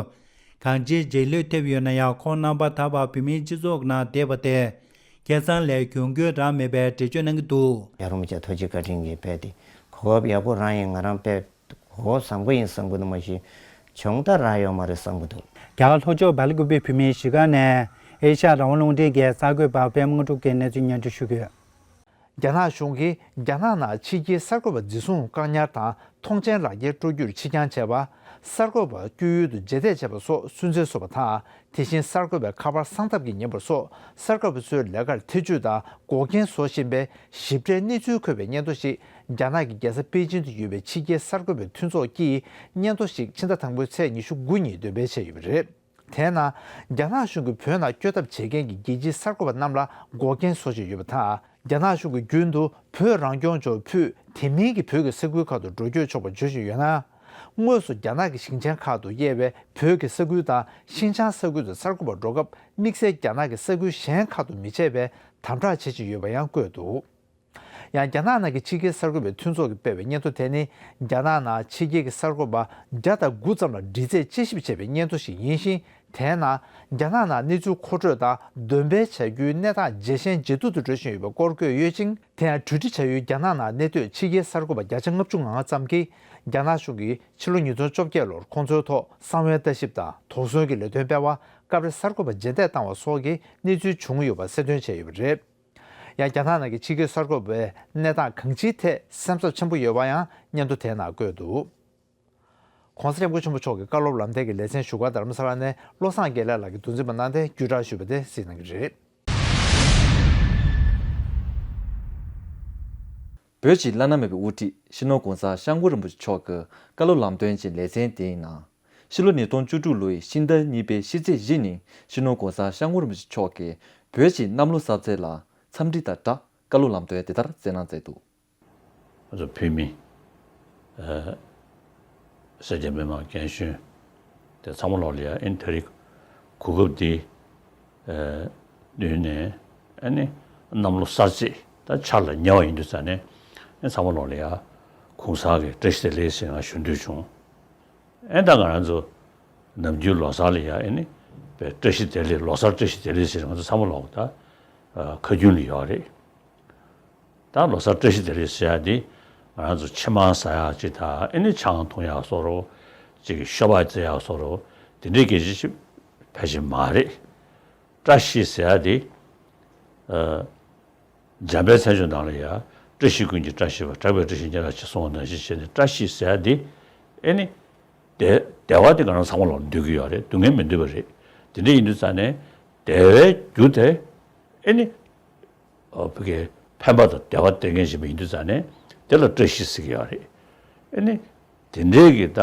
གང་ཅིའི་རྗེས་ལུས་ཐེབས་ཡོད་ན་ཡང་། ཁོང་རྣམ་པ་ད་བར་བོད་མིའི་སྤྱི་ཚོགས་ནང་བསྡད་པ་དེ་སྐལ་བཟང་ལས་གྱོང་གུད་རག་མེད་པའི་འགྲེལ་བརྗོད་གནང་གི་འདུག་རྒྱལ་བ་རིན་པོ་ཆེ་ཐུགས་རྗེ་བཀའ་དྲིན་གྱིས་དཔེ་དེ་གོ་སྐབས་ཡག་པོ་རག་ཡིན། ང་རང་དཔེ་གོ་སྐབས་བཟང་པོ་ཡིན་བསམ་གྱི་འདུག་མ་གཞི་གྱོང་ད་རག་ཡོད་མ་རེད་བསམ་གྱི་འདུག་རྒྱ་གར་ལྷོ་ཕྱོགས་སྦེལ་ཀུ་པེ་བོད་མིའི་གཞིས་ཀ་ནས་ཨེ་ཤ་ཡ་རང་དབང་རླུང་འཕྲིན་གྱི་གསར་འགོད་པ་པད་མ་དངོས་གྲུབ་ཀྱིས་གནས་ཚུལ་སྙན་སྒྲོན་ཞུ་གི་ཡོད། རྒྱ་ནག་གཞུང་གིས་རྒྱ་ནག་ནང་ཕྱི་རྒྱལ་གསར་འགོད་པ་འཛིན་བཟུང་བཀག་ཉར་དང་ཐོངས་མཆན་ལག་འཁྱེར་སྤྲོད་རྒྱུར་ཕྱིར་འགྱངས་བྱས་པ། གསར་འགོད་པ་བསྐྱོད་ཡུལ་དུ་རྗེས་འདེད་བྱས་པ་སོགས་སུན་གཙེར་བཟོས་པ་དང་། དེ་བཞིན་གསར་འགོད་པའི་ཁ་པར་གསང་ཐབས་ཀྱིས་ཉེན་པར་སོགས། གསར་འགོད་པ་ཚོའི་ལས་ཀར་ཐེ་ཇུས་དང་འགོག་རྐྱེན་བཟོ་བཞིན་པའི་ཞིབ་ཕྲའི་གནས་ཚུལ་འཁོད་པའི་སྙན་ཐོ་ཞིག་རྒྱ་ནག་གི་རྒྱལ་ས་པེ་ཅིན་དུ་ཡོད་པའི་ཕྱི་རྒྱལ་གསར་འགོད་པའི་མཐུན་ཚོགས་ཀྱིས་སྙན་ཐོ་ཞིག་ཕྱི་ཟླ་དང་པོའི་ཚེས་ཉི་ཤུ་དགུ་ཉིན་འདོན་སྤེལ་བྱས་ཡོད་པ་རེད། དེས་ན། རྒྱ་ནག་གཞུང་གིས་བོད་ནང་བསྐྱོད་ཐབས་བྱེད་མཁན་གྱི་རྒྱལ་སྤྱིའི་གསར་འགོད་པ་རྣམས་ལ་འགོག་རྐྱེན་བཟོ་བཞིན་ཡོད་པ་དང་། རྒྱ་ནག་གཞུང་གིས་རྒྱུན་དུ་བོད་རང་སྐྱོང་ལྗོངས་ཕུད་དེ་མིན་གྱི་བོད་ཀྱི་ས་ཁུལ་ཁག་ཏུ་འགྲོ་སྐྱོད་ཆོག་པ་བརྗོད་བཞིན་ཡོད་ན། དངོས་སུ་རྒྱ་ནག་གི་ཞིང་ཆེན་ཁག་ཏུ་དབྱེ་བའི་བོད་ཀྱི་ས་ཁུལ་དང་ཤིན་ཅང་ས་ཁུལ་དུ་གསར་འགོད་པར་འགྲོ་སྐབས་དམིགས་བསལ་རྒྱ་ནག་གི་ས་ཁུལ་གཞན་ཁག་ཏུ་མི་བྱེད་པའི་དམ་དྲག་བྱེད་བཞིན་ཡོད་པ་ཡང་བཀོད་འདུག་ཡང་རྒྱ་ནག་ནང་གི་ཕྱི་རྒྱལ་གསར་འགོད་པའི་མཐུན་ཚོགས་ཀྱིས་སྤེལ་བའི་སྙན་ཐོ་དེ་ནི། རྒྱ་ནག་ནང་ཕྱི་རྒྱལ་གྱི་གསར་འགོད་པ་བརྒྱ་དང་དགུ་ཙམ་ལ་འདྲི་རྩད་དཔྱད་ཞིབ་བྱས་པའི་སྙན་ཐོ་ཞིག་ཡིན་ཞིང་། དེའི་ནང་རྒྱ་ནག་ནང་གནས་ཚུལ་མཁོ་སྤྲོད་དང་འདོན་སྤེལ་བྱ་རྒྱུའི་གནས་སྟངས་ཇེ་ཞན་ཇེ་སྡུག་ཏུ་འགྲོ་བཞིན་ཡོད་པའི་སྐོར་བཀོད་ཡོད་ཅིང་། དེ་ཡང་གྲོས་འདྲི་བྱ་ཡུལ་རྒྱ་ནག་ནང་གནས་སྡོད་ཕྱི་རྒྱལ་གསར་འགོད་པ་བརྒྱ་ཆ་ལྔ་བཅུ་ང་ལྔ་ཙམ་གྱིས། རྒྱ་ནག་གཞུང་གིས་ཕྱི་ལོ་ཉིས་སྟོང་བཅོ་བརྒྱད་ལོར་ཁོང་ཚོའི་ཐོག་གསང་བའི་ལྟ་ཞིབ་དང་དོགས་ཟོན་གྱི་ལས་དོན་སྤེལ་བ། སྐབས་རེ་གསར་འགོད་པ་རྗེས་འདེད་བཏང་བ་སོགས་ཀྱི་གནས་ཚུལ་བྱུང་ཡོད་པ་གསལ་སྟོན་བྱས་ཡོད་པ་རེད། ཡང་རྒྱ་ནག་ནང་གི་ཕྱི་རྒྱལ་གསར་འགོད་པའི་གནས་སྟངས་གང་ཅིའི་ཐད་སེམས་འཚབ་ཆེན་པོ་ཡོད་པ་ཡང་སྙན་ཐོ་དེའི་ནང་བཀོད་འདུག ྋགོང་ས་ྋསྐྱབས་མགོན་ཆེན་པོ་མཆོག་གི་བཀའ་སློབ་ལམ་སྟོན་གྱི་ལེ་ཚན་ཞུ་སྒར་རྡ་རམ་ས་ལ་ནས་བློ་བཟང་དགེ་ལེགས་ལགས་ཀྱིས་མདོ་འཛིན་པ་གནང་སྟེ་བརྒྱུད་བསྒྲགས་ཞུས་པ་དེ་གཟིགས་གནང་གི་རེད། བོད་ཀྱི་བླ་ན་མེད་པའི་དབུ་ཁྲིད་སྤྱི་ནོར་༧གོང་ས་༧སྐྱབས་མགོན་རིན་པོ་ཆེ་མཆོག་གི་བཀའ་སློབ་ལམ་སྟོན་གྱི་ལེ་ཚན་དེའི་ནང་། ཕྱི་ལོ་ཉིས་སྟོང་བཅུ་དྲུག་ལོའི་ཕྱི་ཟླ་གཉིས་པའི་ཕྱི་ཚེས་བཞི་ཉིན་སྤྱི་ནོར་༧གོང་ས་༧སྐྱབས་མགོན་རིན་པོ་ཆེ་མཆོག་གིས་བོད་ཀྱི་གནམ་ལོ་གསར་ཚེས་ལ་འཚམས་འདྲི་དང་སྦྲགས་བཀའ་སློབ་ལམ་སྟོན་དེ་ལྟར་སྩལ་གནང་མཛད་འདུག་ང་ཚོ་བོད་མི། ཨ། སེར་སྐྱ་མི་མང་རྒན་གཞོན་དེ་ཚང་མ་ལོག་ལ་ཡ་ཨེ་ནི་ད་རེས་གོ་སྐབས་འདི་ཨ་བསྟུན་ནས་ཨེ་ནི་གནམ་ལོ་གསར་ཚེས་ད་འཆར་ལ་ཉེ་བ་ཡིན་དུས་ཙང་ནས་ཨེ་ཚང་མ་ལོག་ལ་ཡ་གུང་སེང་གི་བཀྲ་ཤིས་བདེ་ལེགས་ཟེར་ང་ཞུ་འདོད་བྱུང་། ཨེ་ད་ང་རང་ཚོ་ནམ་རྒྱུན་ལོ་གསར་ལ་ཡ་ཨེ་ནི་བཀྲ་ཤིས་བདེ་ལེགས་ལོ་གསར་བཀྲ་ཤིས་བདེ་ལེགས་ཟེར་ང་ཚོ་ཚང་མ་ལོག་ད་ཨ་ཁ་རྒྱུན་ལ་ཡོད་རེད། ད་ལོ་གསར་བཀྲ་ཤིས་བདེ་ལེགས་ཟེར་ཡ་འདི་ང་རང་ཚོ་ཕྱེ་མར་ཟ་ཡག་ཅིག་དང་ཨེ་ནི་ཆང་འཐུང་ཡག་བཟོ་འདྲ་ཅིག་ཤོ་སྦག་རྩེ་ཡག་བཟོ་འདྲ་དེ་འདྲའི་སྐད་ཆ་ཞིག་ཕལ་ཆེར་མ་རེད། བཀྲ་ཤིས་ཟེར་ཡ་འདི་ཨ་འཇམ་དཔལ་མཚན་བརྗོད་ནང་ལ་ཡ་བཀྲ་ཤིས་ཀུན་གྱི་བཀྲ་ཤིས་པ་གྲགས་པའི་བཀྲ་ཤིས་སྙན་གྲགས་ཆེ་གསུངས་པ་ནང་བཞིན་བྱས་ནས་བཀྲ་ཤིས་ཟེར་ཡ་འདི་ཨེ་ནི་བདེ་བདེ་བ་འདི་ང་རང་ཚང་མ་ལོག་འདོད་ཀྱི་ཡོད་རེད། སྡུག་བསྔལ་མི་འདོད་པ་རེད། དེ་འདྲ་ཡིན་དུས་ཙང་ནས་བདེ་བའི་རྒྱུ་དེ་ཨེ་ནི། ཨོ་བོད་ཀྱི་ཕན་པ་དང་བདེ་བ་སྟེར་མཁན་ཞིག་ཡིན་དུས་ཙང་ནས་དེ་ལ་བཀྲ་ཤིས་ཟེར་གྱི་ཡོད་རེད། ཨ་ནི་དེ་འདྲའི་གི་ད་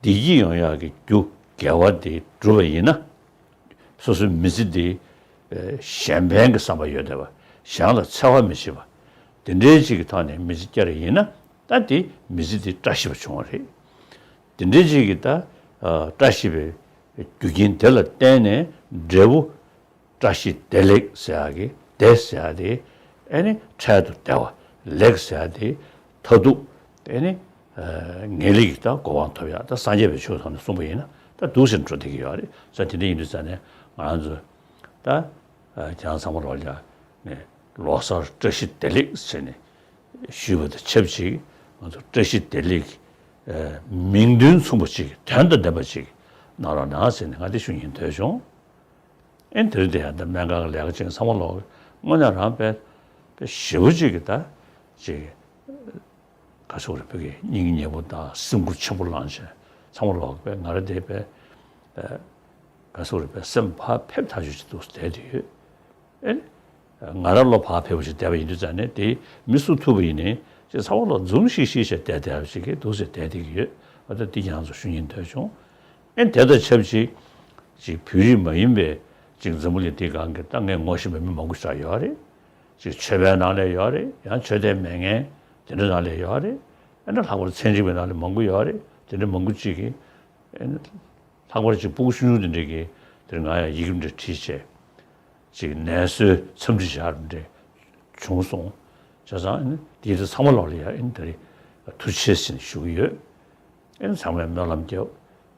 བདེ་སྐྱིད་ཡོང་ཡག་གི་རྒྱུ་དགེ་བ་དེ་བསྒྲུབས་པ་ཡིན་ན་སོ་སོའི་མི་ཚེ་འདི་གཞན་ཕན་གྱི་བསམ་པ་ཡོད་བསྡད་པ་གཞན་ལ་འཚེ་བ་མི་བྱེད་པ་དེ་འདྲའི་ཅིག་གི་ཐོག་ནས་མི་ཚེ་བསྐྱལ་བ་ཡིན་ན་ད་དེ་མི་ཚེ་འདི་བཀྲ་ཤིས་པ་བྱུང་བ་རེད། དེ་འདྲའི་ཅིག་གི་ད་བཀྲ་ཤིས་པའི་རྒྱུ་རྐྱེན་དེ་ལ་བརྟེན་ནས་འབྲས་བུ། བཀྲ་ཤིས་བདེ་ལེགས་ཟེར་ཡག་གི་བདེ་ཟེར་ཡག་དེ་ཨེ་ནི་འཕྲལ་དུ་བདེ་བ། ལེགས་ཟེར་ཡག་དེ་མཐར་ཐུག་ཨེ་ནི་ངེས་ལེགས་ཀྱི་ད་གོ་འཕང་ཐོབ་ཡག་ད་སངས་རྒྱས་པའི་ཆོས་ཐོག་ནས་གསུངས་པ་ཡིན་ན་ད་འདུག་ཟེར་འགྲོ་བསྡད་ཀྱི་ཡོད་རེད། ས་དེ་འདྲ་ཡིན་དུས་ཙང་ནས་ང་རང་ཚོ་ད་ཁྱེད་རང་ཚང་མ་ལོག་ལ་ནས་ལོ་གསར་བཀྲ་ཤིས་བདེ་ལེགས་ཟེར་ནས་ཞུས་པ་དང་ཆབས་ཅིག་ང་ཚོ་བཀྲ་ཤིས་བདེ་ལེགས་མིང་དོན་མཚུངས་པ་ཅིག་དོན་དང་ལྡན་པ་ཅིག་གནང་རོགས་གནང་ཟེར་ནས་ང་དེ་ཞུ་སྙིང་འདོད་བྱུང་། ཨེ་དེ་རིང་དེ་ཡང་ད་སྨན་ཁང་གི་ལས་ཀ་བྱེད་མཁན་ཚང་མ་ལོག་དངོས་གནས་རང་དཔེ་དཔེ་ཞེ་པོ་ཅིག་གི་ད་ཅིག་ག་ཟེར་རེད། བོད་ཀྱི་སྙིང་ཉེ་པོ་དང་སེམས་ཁུར་ཆེན་པོ་བླངས་བྱས་ཚང་མ་ལོག་དཔེ་ང་རང་དེ་དཔེ་ག་ཟེར་རེད། དཔེ་སེམས་ཕར་ཕེབས་ཐག་ཆོད་ཅིག་འདུག་བསྡད་དེ་ཡོད། ཨེ། ང་རང་བློ་ཕར་ཕེབས་པ་ཞིག་བསྡད་པ་ཡིན་དུས་ཙང་ནས་དེ་མི་སུ་ཐུག་པ་ཡིན་ནའི་ཅིག་ཚང་མ་ལོག་འཛུམ་ཤིག་ཤིག་བྱས་བསྡད་བསྡད་པ་ཞིག་གིས་འདུག་ཟེར་བསྡད་བསྡད་ཀྱི་ཡོད། ཨ་ད་འདི་ཁྱེད་རང་ཚོ་ཞུ་སྙིང་འདོད་བྱུང་། ཨེ་དེ་དང་ཆབས་ཅིག་ཅིག་བོད་རིགས་མ་ཡིན་པའི་ཅིག་འཛམ་བུ་གླིང་འདིའི་སྒང་གི་ད་ངས་ངོ་ཤེས་པའི་མི་མང་པོ་ཞིག་ཡོད་རེད། ཅིག་ཆོས་པའི་ནང་ལ་ཡོད་རེད། ཡང་ཆོས་དད་མེད་མཁན་དེ་འདྲ་ནང་ལ་ཡོད་རེད། ཨེ་ན་ལྷག་པར་ཚན་རིག་པའི་ནང་ལ་མང་པོ་ཡོད་རེད། དེ་འདྲ་མང་པོ་ཅིག་གིས་ཨེ་ན་ལྷག་པར་ཅིག་སྤུ་གུ་ཆུང་ཆུང་དེ་འདྲ་གིས་དེར་ང་ཡང་ཡི་གེ་འདྲ་བྲིས་བྱས། ཅིག་ནད་གསོའི་འཚམས་འདྲི་བྱ་རུ་འདྲ་བྱུང་སོང་། བྱས་ཙང་ཨེ་ནི་དེའི་ཚང་མ་ལོག་ལ་ཡ་ཨེ་ནི་ད་རེས་ཐུགས་རྗེ་ཆེ་ཟེར་ནས་ཞུ་གི་ཡོད། ཨེ་ནི་ཚང་མས་སྨོན་ལམ་རྒྱབ།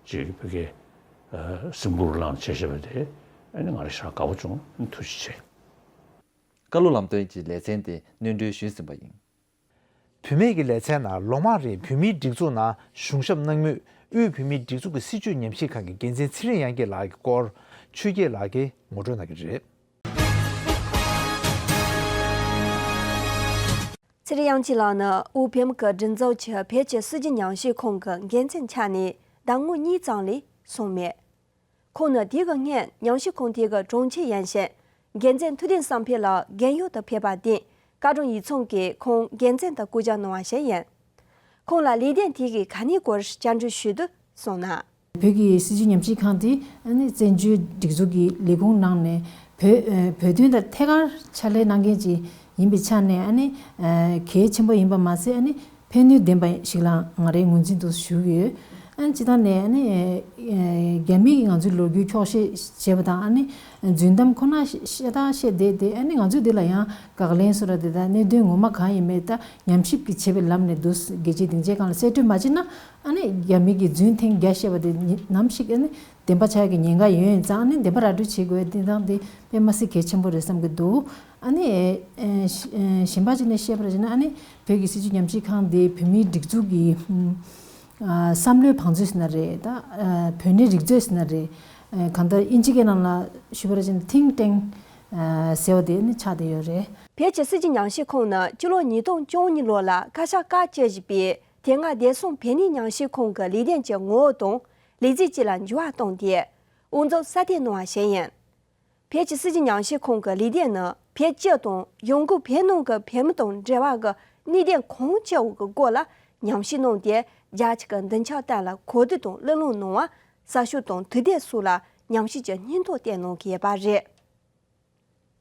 ཅིག་བོད་སྐད་སེམས་ཁུར་བླངས་བྱས་བྱས་པ་དེ་ཨེ་ནི་ང་རང་ཞེ་དྲག་དགའ་པོ་བྱུང་། ཨེ་ནི་ཐུགས་རྗེ་ཆེ། བཀའ་སློབ་ལམ་སྟོན་གྱི་ལེ་ཚན་དེ་སྙན་སྒྲོན་ཞུས་ཟིན་པ་ཡིན། བུད་མེད་ཀྱི་ལེ་ཚན་ནང་ལོ་མང་རིང་བོད་མིའི་སྒྲིག་འཛུགས་ནང་གཞུང་ཞབས་གནང་མུས་དབུས་བོད་མིའི་སྒྲིག་འཛུགས་ཀྱི་སྲིད་བྱུས་ཉམས་ཞིབ་ཁང་གི་འགན་འཛིན་ཚེ་རིང་དབྱངས་སྐྱིད་ལགས་ཀྱི་སྐོར་ཆོས་སྐྱིད་ལགས་ཀྱིས་ངོ་སྤྲོད་གནང་གི་རེད། ཚེ་རིང་དབྱངས་སྐྱིད་ལགས་ནི་དབུས་བོད་མི་ཁག་མགྲིན་ཚབ་ཆེད་བོད་ཀྱི་སྲིད་བྱུས་ཉམས་ཞིབ་ཁང་གི་འགན་འཛིན་ཆགས་ནས་ཟླ་ངོ་གཉིས་ཙམ་ལས་སོང་མེད། ཁོང་ནི་དེ་གི་སྔོན་ཉམས་ཞིབ་ཁང་དེ་གི་དྲུང་ཆེ་ཡིན་ཞིང་། འགན་འཛིན་ཐུབ་བསྟན་བསམ་འཕེལ་ལགས་རྒན་གཡོག་ཏུ་ཕེབས་པར་བརྟེན་བཀའ་དྲུང་ཡིག་ཚང་གིས་ཁོང་འགན་འཛིན་དུ་བསྐོ་བཞག་གནང་བ་ཞིག་ཡིན། ཁོང་ལ་ལས་དོན་དེ་གི་ག་ནས་སྐོར་བཅར་འདྲི་ཞུས་དུས་གསུངས་ན། བོད་ཀྱི་སྲིད་བྱུས་ཉམས་ཞིབ་ཁང་དེ་ཨ་ནི་བཙན་བྱོལ་སྒྲིག་འཛུགས་ཀྱི་ལས་ཁུངས་ནང་ནས་བོད་ཨ་བོད་དོན་དང་ཐད་ཀར་ཕྱག་ལས་གནང་མཁན་ཅིག་ཡིན་པའི་ཆ་ནས་ཨ་ནི་ཨ་གལ་ཆེན་པོ་ཡིན་པ་མ་ཟད་ཨ་ནི་ཕན་ནུས་ལྡན་པ་ཞིག་ལ་ང་རའི་ངོས་འཛིན་དུ་ཞུ་གི་ཡོད། ཨ་ནི་སྤྱིར་བཏང་ནས་ཨ་ནི་ཨ་རྒྱ་མི་གིས་ང་ཚོའི་ལོ་རྒྱུས་འཁྱོག་བཤད་བྱས་པ་དང་ཨ་ནི་རྫུན་གཏམ་ཁོ་ན་བཤད་སྟངས་བཤད་བསྡད་དེ་ཨ་ནི་ང་ཚོས་འདི་ལ་ཡང་དགག་ལན་བཟོ་འདྲ་དེ་དང་གནད་དོན་ངོ་མ་གང་ཡིན་མེད་ད་ཉམས་ཞིབ་ཀྱི་བྱེད་པའི་ལམ་ནས་འདུག་རྒྱལ་སྤྱིའི་སྡིངས་ཆའི་སྒང་ལ་གསལ་སྤྲོད་མ་བྱས་ན། ཨ་ནི་རྒྱ་མི་གིས་རྫུན་ཐེངས་བརྒྱ་བཤད་པ་དེ་ནམ་ཞིག་ཨ་ནི་བདེན་པ་ཆགས་ཀྱི་ཉེན་ཁ་ཡོད་ཡིན་ཙང་ཨ་ནི་བདེན་པ་ར་སྤྲོད་བྱེད་དགོས་དེ་དང་དེ་དཔེ་མ་སྲིད་གལ་ཆེན་པོ་རེད་བསམ་གྱི་འདུག་ཨ་ནི་ཨེ་ཨེ་གཞན་པ་ཅིག་ནས་བཤད་པ་རེད་ཅེ་ན་ཨ་ནི་བོད་ཀྱི་སྲིད་བྱུས་ཉམས་ཞིབ་ཁང་དེ་བོད་མིའི་སྒྲིག་འཛུགས་ཀྱི་ཨ་བསམ་བློའི་བང་མཛོད་ཟེར་ན་རེད་ད་ཨ་བོད་གནས་རིག་མཛོད་ཟེར་ན་རེད། ཨ་གང་ལྟར་དབྱིན་ཇི་སྐད་ནང་ལ་ཞུས་པ་རེད་ཅེ་ན་think tank ཟེར་བ་དེ་ནི་ཆགས་བསྡད་ཡོད་རེད། བོད་ཀྱི་སྲིད་ཀྱི་ཉམས་ཞིབ་ཁང་ནི་སྤྱི་ལོ་ཉིས་སྟོང་བཅུ་གཉིས་ལོ་ལ་བཀའ་ཤག་བཀའ་བཅད་བཞིན་པའི་དེ་སྔ་བདེ་སྲུང་བོད་གནས་ཉམས་ཞིབ་ཁང་གི་ལས་དོན་གྱི་ངོ་བོ་དང་ལས་རྩིས་བཅས་ལ་འགྱུར་བ་བཏང་སྟེ་དབུ་འཛུགས་གསར་གཏོད་གནང་བ་ཞིག་ཡིན། བོད་ཀྱི་སྲིད་ཀྱི་ཉམས་ཞིབ་ཁང་གི་ལས་དོན་ནི་བོད་སྤྱི་དང་ཡང་སྒོས་བོད་ནང་གི་བོད་མི་དང་འབྲེལ་བ་གི་གནད་དོན་གང་ཅི་བོ་གི་སྐོར་ལ་ཉམས་ཞིབ་གནང་སྟེ། རྒྱ་ཆེ་གི་མདུན་ཆ་སྟེང་ལ་གོ་བསྡུར་དང་གླེང་སློང་གནང་བ། གསར་ཤོག་དང་དུས་དེབ་སོགས་ལ་ཉམས་ཞིབ་ཀྱི་སྙིང་སྟོབས་བསྟན་གནང་གི་ཡོད་པ་རེད།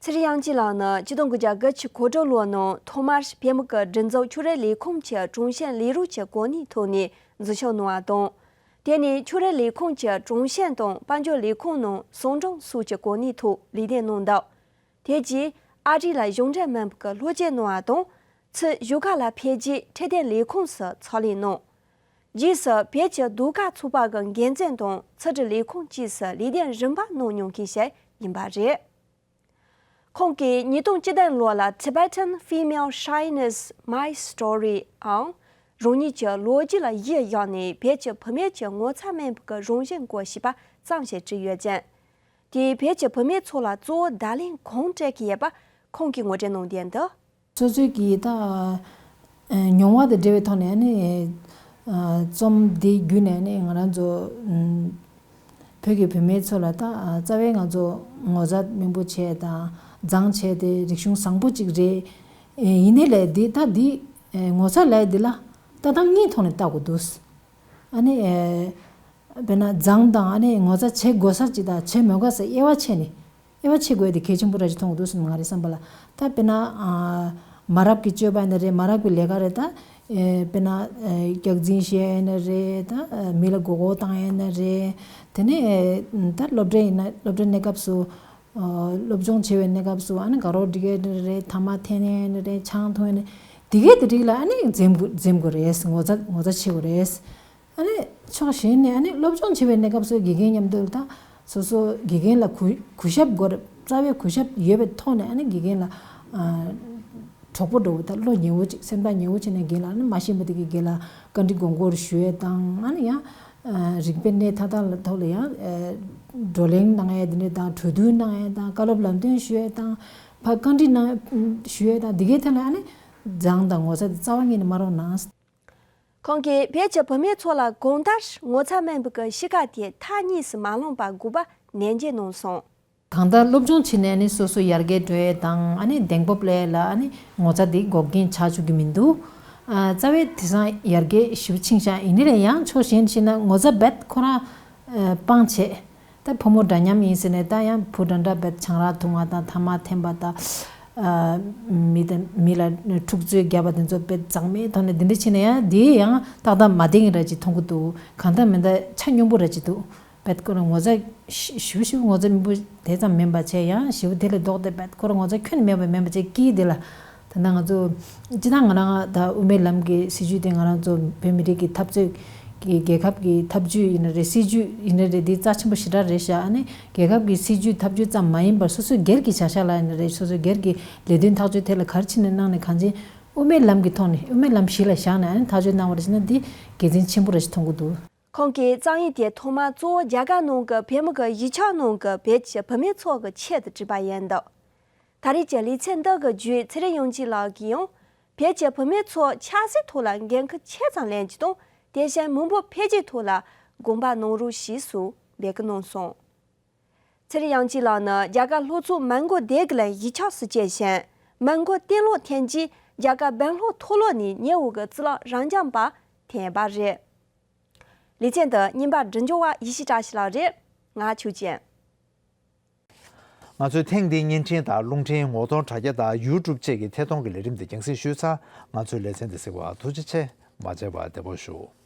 ཚེ་རིང་དབྱངས་སྐྱིད་ལགས་ནི་ཆིག་སྟོང་དགུ་བརྒྱ་དགུ་བཅུ་གོ་དྲུག་ལོ་ནང་ཐོག་མར་བོད་མི་གི་སྒྲིག་འཛུགས་ཕྱོགས་རིས་ལས་ཁུངས་ཀྱི་དྲུང་ཆེན་ལས་རོགས་ཀྱི་གོ་གནས་ཐོག་ནས་འཛུལ་ཞུགས་གནང་བ་དང་། དེ་ནས་ཕྱོགས་རིས་ལས་ཁུངས་ཀྱི་དྲུང་ཆེན་དང་དཔལ་འབྱོར་ལས་ཁུངས་ནང་ཟུང་དྲུང་སོགས་ཀྱི་གོ་གནས་ཐོག་ལས་དོན་གནང་འདུག་དེ་རྗེས་ཨ་རི་ལ་གཞུང་འབྲེལ་མིན་པའི་སློབ་སྦྱོང་གནང་བ་དང་། ཚུར་བཞུགས་སྒར་ལ་ཕེབས་རྗེས་འཕྲོད་བསྟེན་ལས་ཁུངས་སུ་ཚོགས་ལས་གནང་། རྗེས་སུ་བོད་ཀྱི་ཟློས་གར་ཚོགས་པ་གི་འགན་འཛིན་དང་ཕྱི་དྲིལ་ལས་ཁུངས་བཅས་སུ་ལས་དོན་རིམ་པ་གནང་མྱོང་མཁན་ཞིག་ཡིན་པ་རེད། ཁོང་གིས་ཉིས་སྟོང་བཅུ་བདུན་ལོ་ལ་Tibetan Female Shyness My Story ཨང་རང་ཉིད་ཀྱི་ལོ་རྒྱུས་ལ་གཞི་བཞག་ནས་བོད་ཀྱི་བུད་མེད་ཀྱི་ངོ་ཚ་མེད་པའི་རང་བཞིན་སྐོར་ཞེས་པ་ཙམ་ཞིག་བྲིས་ཡོད་ཅིང་། དེས་བོད་ཀྱི་བུད་མེད་ཚོ་ལ་གཙོ་བོ་བརྡ་ལན་གང་སྤྲད་ཀྱི་ཡོད་པ་ཁོང་གིས་ངོ་སྤྲོད་གནང་དོན་འདི། སོ་སོའི་གི་ད་མྱོང་བ་དང་འབྲེལ་བའི་ཐོག་ནས་ནི་རྩོམ་འདི་བརྒྱུད་ནས་ནི་ང་རང་ཚོ་བོད་ཀྱི་བུད་མེད་ཚོ་ལ་ད་རྩ་བའི་ང་ཚོ་ངོ་ཚ་མང་པོ་བྱས་དང་མཛངས་བྱས་ཏེ་རིག་གཞུང་བཟང་པོ་གཅིག་རེད། ཡིན་ནའི་ལས་འདི་ད་འདི་ངོ་ཚ་ལས་འདི་ལ་ལྟ་སྟངས་གཉིས་ཐོག་ནས་ལྟ་དགོས་འདུག་ཨ་ནི། དཔེར་ན་མཛངས་དང་ཨ་ནི་ངོ་ཚ་བྱེད་དགོས་ས་ཅིག་དང་བྱེད་མི་དགོས་ས་དབྱེ་བ་ཕྱེ་ནས་དབྱེ་བ་ཕྱེ་དགོས་དེ་གལ་ཆེན་པོ་ར་ཅིག་མཐོང་གི་འདུག་ཟེར་ང་རའི་བསམ་པ་ལ། ད་དཔེར་ན་མ་རབས་ཀྱི་སྤྱོད་པ་ཡིན་ན་རེད། མ་རབས་ཀྱི་ལས་ཀ་རེད། ད་དཔེར་ན་སྐྱག་རྫུན་བཤད་ཡིན་ན་རེད། ད་མི་ལ་མགོ་སྐོར་བཏང་ཡིན་ན་རེད། དེ་ནས་ད་སློབ་གྲྭ་ཡིན་ན་སློབ་གྲྭའི་གནས་སྐབས་སུ་སློབ་སྦྱོང་བྱེད་པའི་གནས་སྐབས་སུ་ཨ་ནི་དགའ་རོགས་སྒྲིག་ཡིན་ན་རེད། ཐ་མག་འཐེན་ཡིན་ན་རེད། ཆང་འཐུང་ཡིན་ན་དེ་གས་དེ་འགྲིག་ལ་ཨ་ནི་འཛེམ་དགོས་འཛེམ་དགོས་རེད། ངོ་ཚ་ངོ་ཚ་བྱེད་དགོས་རེད། ཨ་ནི་ཕྱོགས་གཞན་ནས་ཨ་ནི་སློབ་སྦྱོང་བྱེད་པའི་གནས་སྐབས་སུ་དགེ་རྒན་མཉམ་དུ་ད་སོ་སོ་དགེ་རྒན་ལ་གུས་གུས་ཞབས་དགོས་རེད། རྩ་བའི་གུས་ཞབས་ཡོད་པའི་ཐོག་ནས་ཨ་ནི་དགེ་རྒན་ལ་གྲོགས་པོ་འདྲ་བོ་ད་བློ་ཉེ་བོ་ཅིག་སེམས་ཐག་ཉེ་བོ་བྱས་ནས་རྒན་ལ་ཨ་ནི་མ་ཤེས་པ་དེ་གི་རྒན་ལ་བཀའ་འདྲི་དགོངས་སྐོར་ཞུ་ཡས་དང་། ཨ་ནི་ཡང་རིག་པའི་གནས་མཐའ་དག་ལ་ཐོག་ལ་ཡང་བགྲོ་གླེང་གནང་ཡས་དེ་འདྲ་དང་གྲོས་བསྡུར་གནང་ཡས་དང་བཀའ་སློབ་ལམ་སྟོན་ཞུ་ཡས་དང་ཕར་བཀའ་འདྲི་གནང་ཞུ་ཡས་དང་དེ་གའི་ཐད་ལ་ཨ་ནི་མཛངས་དང་ངོ་ཚ་དེ་རྩ་བ་ཉིད་ནས་མ་རོགས་གནང་། ཁོང་གིས་བོད་ཀྱི་བུད་མེད་ཚོ་ལ་གང་ལྟར་ངོ་ཚ་མེད་པའི་གི་གཤིས་ཀ་དེ་མཐའ་གཉིས་སུ་མ་ལྷུང་པ་དགོས་པ་ནན་བརྗོད་གནང་སོང་། གང་ལྟར་སློབ་སྦྱོང་བྱས་ནས་ནི་སོ་སོ་ཡར་རྒྱས་འགྲོ་ཡས་དང་ཨ་ནི་གདེང་སྤོབས་སླེབས་ཡས་ལ་ཨ་ནི་ངོ་ཚ་འདི་འགོག་རྐྱེན་ཆགས་བཅུག་གི་མི་འདུག་ཨ་རྩ་བའི་དེང་སང་ཡར་རྒྱས་ཞེ་པོ་ཕྱིན་ཤག་ཡིན་ནའི་ལས་ཡང་ཕྱོགས་གཞན་ཞིག་ན་ངོ་ཚ་རྦད་ཁོ་རང་ཨ་སྤང་བྱས། ད་ཕོ་མོ་འདྲ་མཉམ་ཡིན་ཟེར་ནས་ད་ཡང་བུ་འདྲ་འདྲ་རྦད་ཆང་རག་འཐུང་བ་དང་ཐ་མག་འཐེན་པ་དང་། ཨ་མི་དང་མི་ལ་འཁྲུག་རྩོད་བརྒྱབ་པ་དེ་ཚོ་རྦད་མཛངས་མའི་ཐོག་ནས་འདི་འདྲ་བྱས་ན་ཡང་འདི་ཡང་ཏག་ཏག་མ་བདེ་ངེས་ར་ཅིག་མཐོང་གི་འདུག་གང་ལྟར་མིན་ད་ཆ་སྙོམས་པོ་ར་ཅིག་འདུག་རྦད་ཁོ་རང་ངོ་ཚ་ཞི་ཞི་བོ་ཞི་བོ་ངོ་ཚ་མི་འབོར་དེ་ཙམ་མིན་པ་བྱས། ཡང་ཞི་བོ་དེ་ལས་ལྡོག་སྟེ་རྦད་ཁོ་རང་ངོ་ཚ་ཁྱོན་ནས་མེད་པ་མིན་པ་བྱས་ཀྱིས་དེ་ལ། ད་ལྟ་ང་ཚོ་སྤྱི་བཏང་ང་རང་ད་དབུ་མའི་ལམ་གྱི་སྲིད་བྱུས་དེ་ང་རང་ཚོ་བོད་མི་རིགས་ཀྱི་འཐབ་རྩོད་ཀྱི་རྒྱལ་ཁབ་ཀྱི་འཐབ་ཇུས་ཡིན་ན་རེད། སྲིད་བྱུས་ཡིན་ན་རེད། འདི་རྩ་ཆེན་པོ་ཞེ་དྲག་རེད་ཤག་ཨ་ནི་རྒྱལ་ཁབ་ཀྱི་སྲིད་བྱུས་འཐབ་ཇུས་ཙམ་མ་ཡིན་པར་སོ་སོའི་སྒེར་གྱི་བྱ་གཞག་ལ་ཡིན་ན་རེད། སོ་སོའི་སྒེར་གྱི་ལས་དོན་ཐག་གཅོད་ཐད་ལ་ག་རེ་བྱས་ནས་གནང་ནས་གང་ཅི་དབུ་མའི་ལམ་གྱི་ཐོག་ནས་དབུ་མའི་ལམ་གཞི་ལ་བཞག་ནས་ཨ་ནི་ཐག་གཅོད་གནང་བ་རེད་ཟེར་ན་འདི་དགེ་མཚན་ཆེན་པོ་རེད་ཅེས་མཐོང་གི་འདུག་ཁོང་གིས་རྩོམ་ཡིག་དེ་ཐོག་མར་གཙོ་བོ་རྒྱ་གར་ནང་གི་བོད་མི་གི་གཞིས་ཆགས་ནང་གི་བོད་ཀྱི་བུད་མེད་ཚོ་གི་ཆེད་དུ་བྲིས་པ་ཡིན་འདུག་ད་རེས་ཀྱི་ལེ་ཚན་འདི་གི་བརྒྱུད་ཚེ་རིང་དབྱངས་སྐྱིད་ལགས་ཀྱིས་ཡང་བོད་ཀྱི་བུད་མེད་ཚོ་ཆབ་སྲིད་ཐོག་ལ་འགན་ཁུར་ཆེ་ཙམ་ལེན་རྒྱུ་དང་དེ་བཞིན་མི་འབོར་འཕེལ་རྒྱས་ཐོག་ལ་དགོངས་པ་གནང་རོགས་ཞེས་སུ་འབོད་སྐུལ་གནང་སོང་། ཚེ་རིང་དབྱངས་སྐྱིད་ལགས་ནི་རྒྱ་གར་ལྷོ་ཕྱོགས་མོན་གྷོ་སྡེ་དགུ་ལ་གཞིས་ཆགས་སུ་སྐྱེས་ཤིང་མོན་གྷོ་གཏན་སློབ་འཐེན་རྗེས་རྒྱ་གར་སྦེང་ལོར་མཐོ་སློབ་ནས་ཉེ་བོ་གི་རྩིས་ལག་རང་སྦྱངས་པ་ཐོན་པ་རེད། ལེ་ཚན་འདི་རྙིང་པ་སྒྲིག་འཇོག་པ་ཡེ་ཤེས་བཀྲ་ཤིས་ལགས་རེད། ང་ཆོས་ཅན། ང་ཚོས་ཐེངས་འདིའི་བརྙན་འཕྲིན་དང་རླུང་འཕྲིན་ངོ་གདོང་དྲ་རྒྱ་དང་ཡུ་ཊུབ་བཅས་ཀྱི་ཐད་གཏོང་གི་ལས་རིམ་འདི་རྒྱང་སྲིང་ཞུས་ཚར། ང་ཚོའི་ལེ་ཚན་འདི་གཟིགས་པར་ཐུགས་རྗེ་ཆེ། མ་མཇལ་བར་བདེ་པོ་བཞུགས།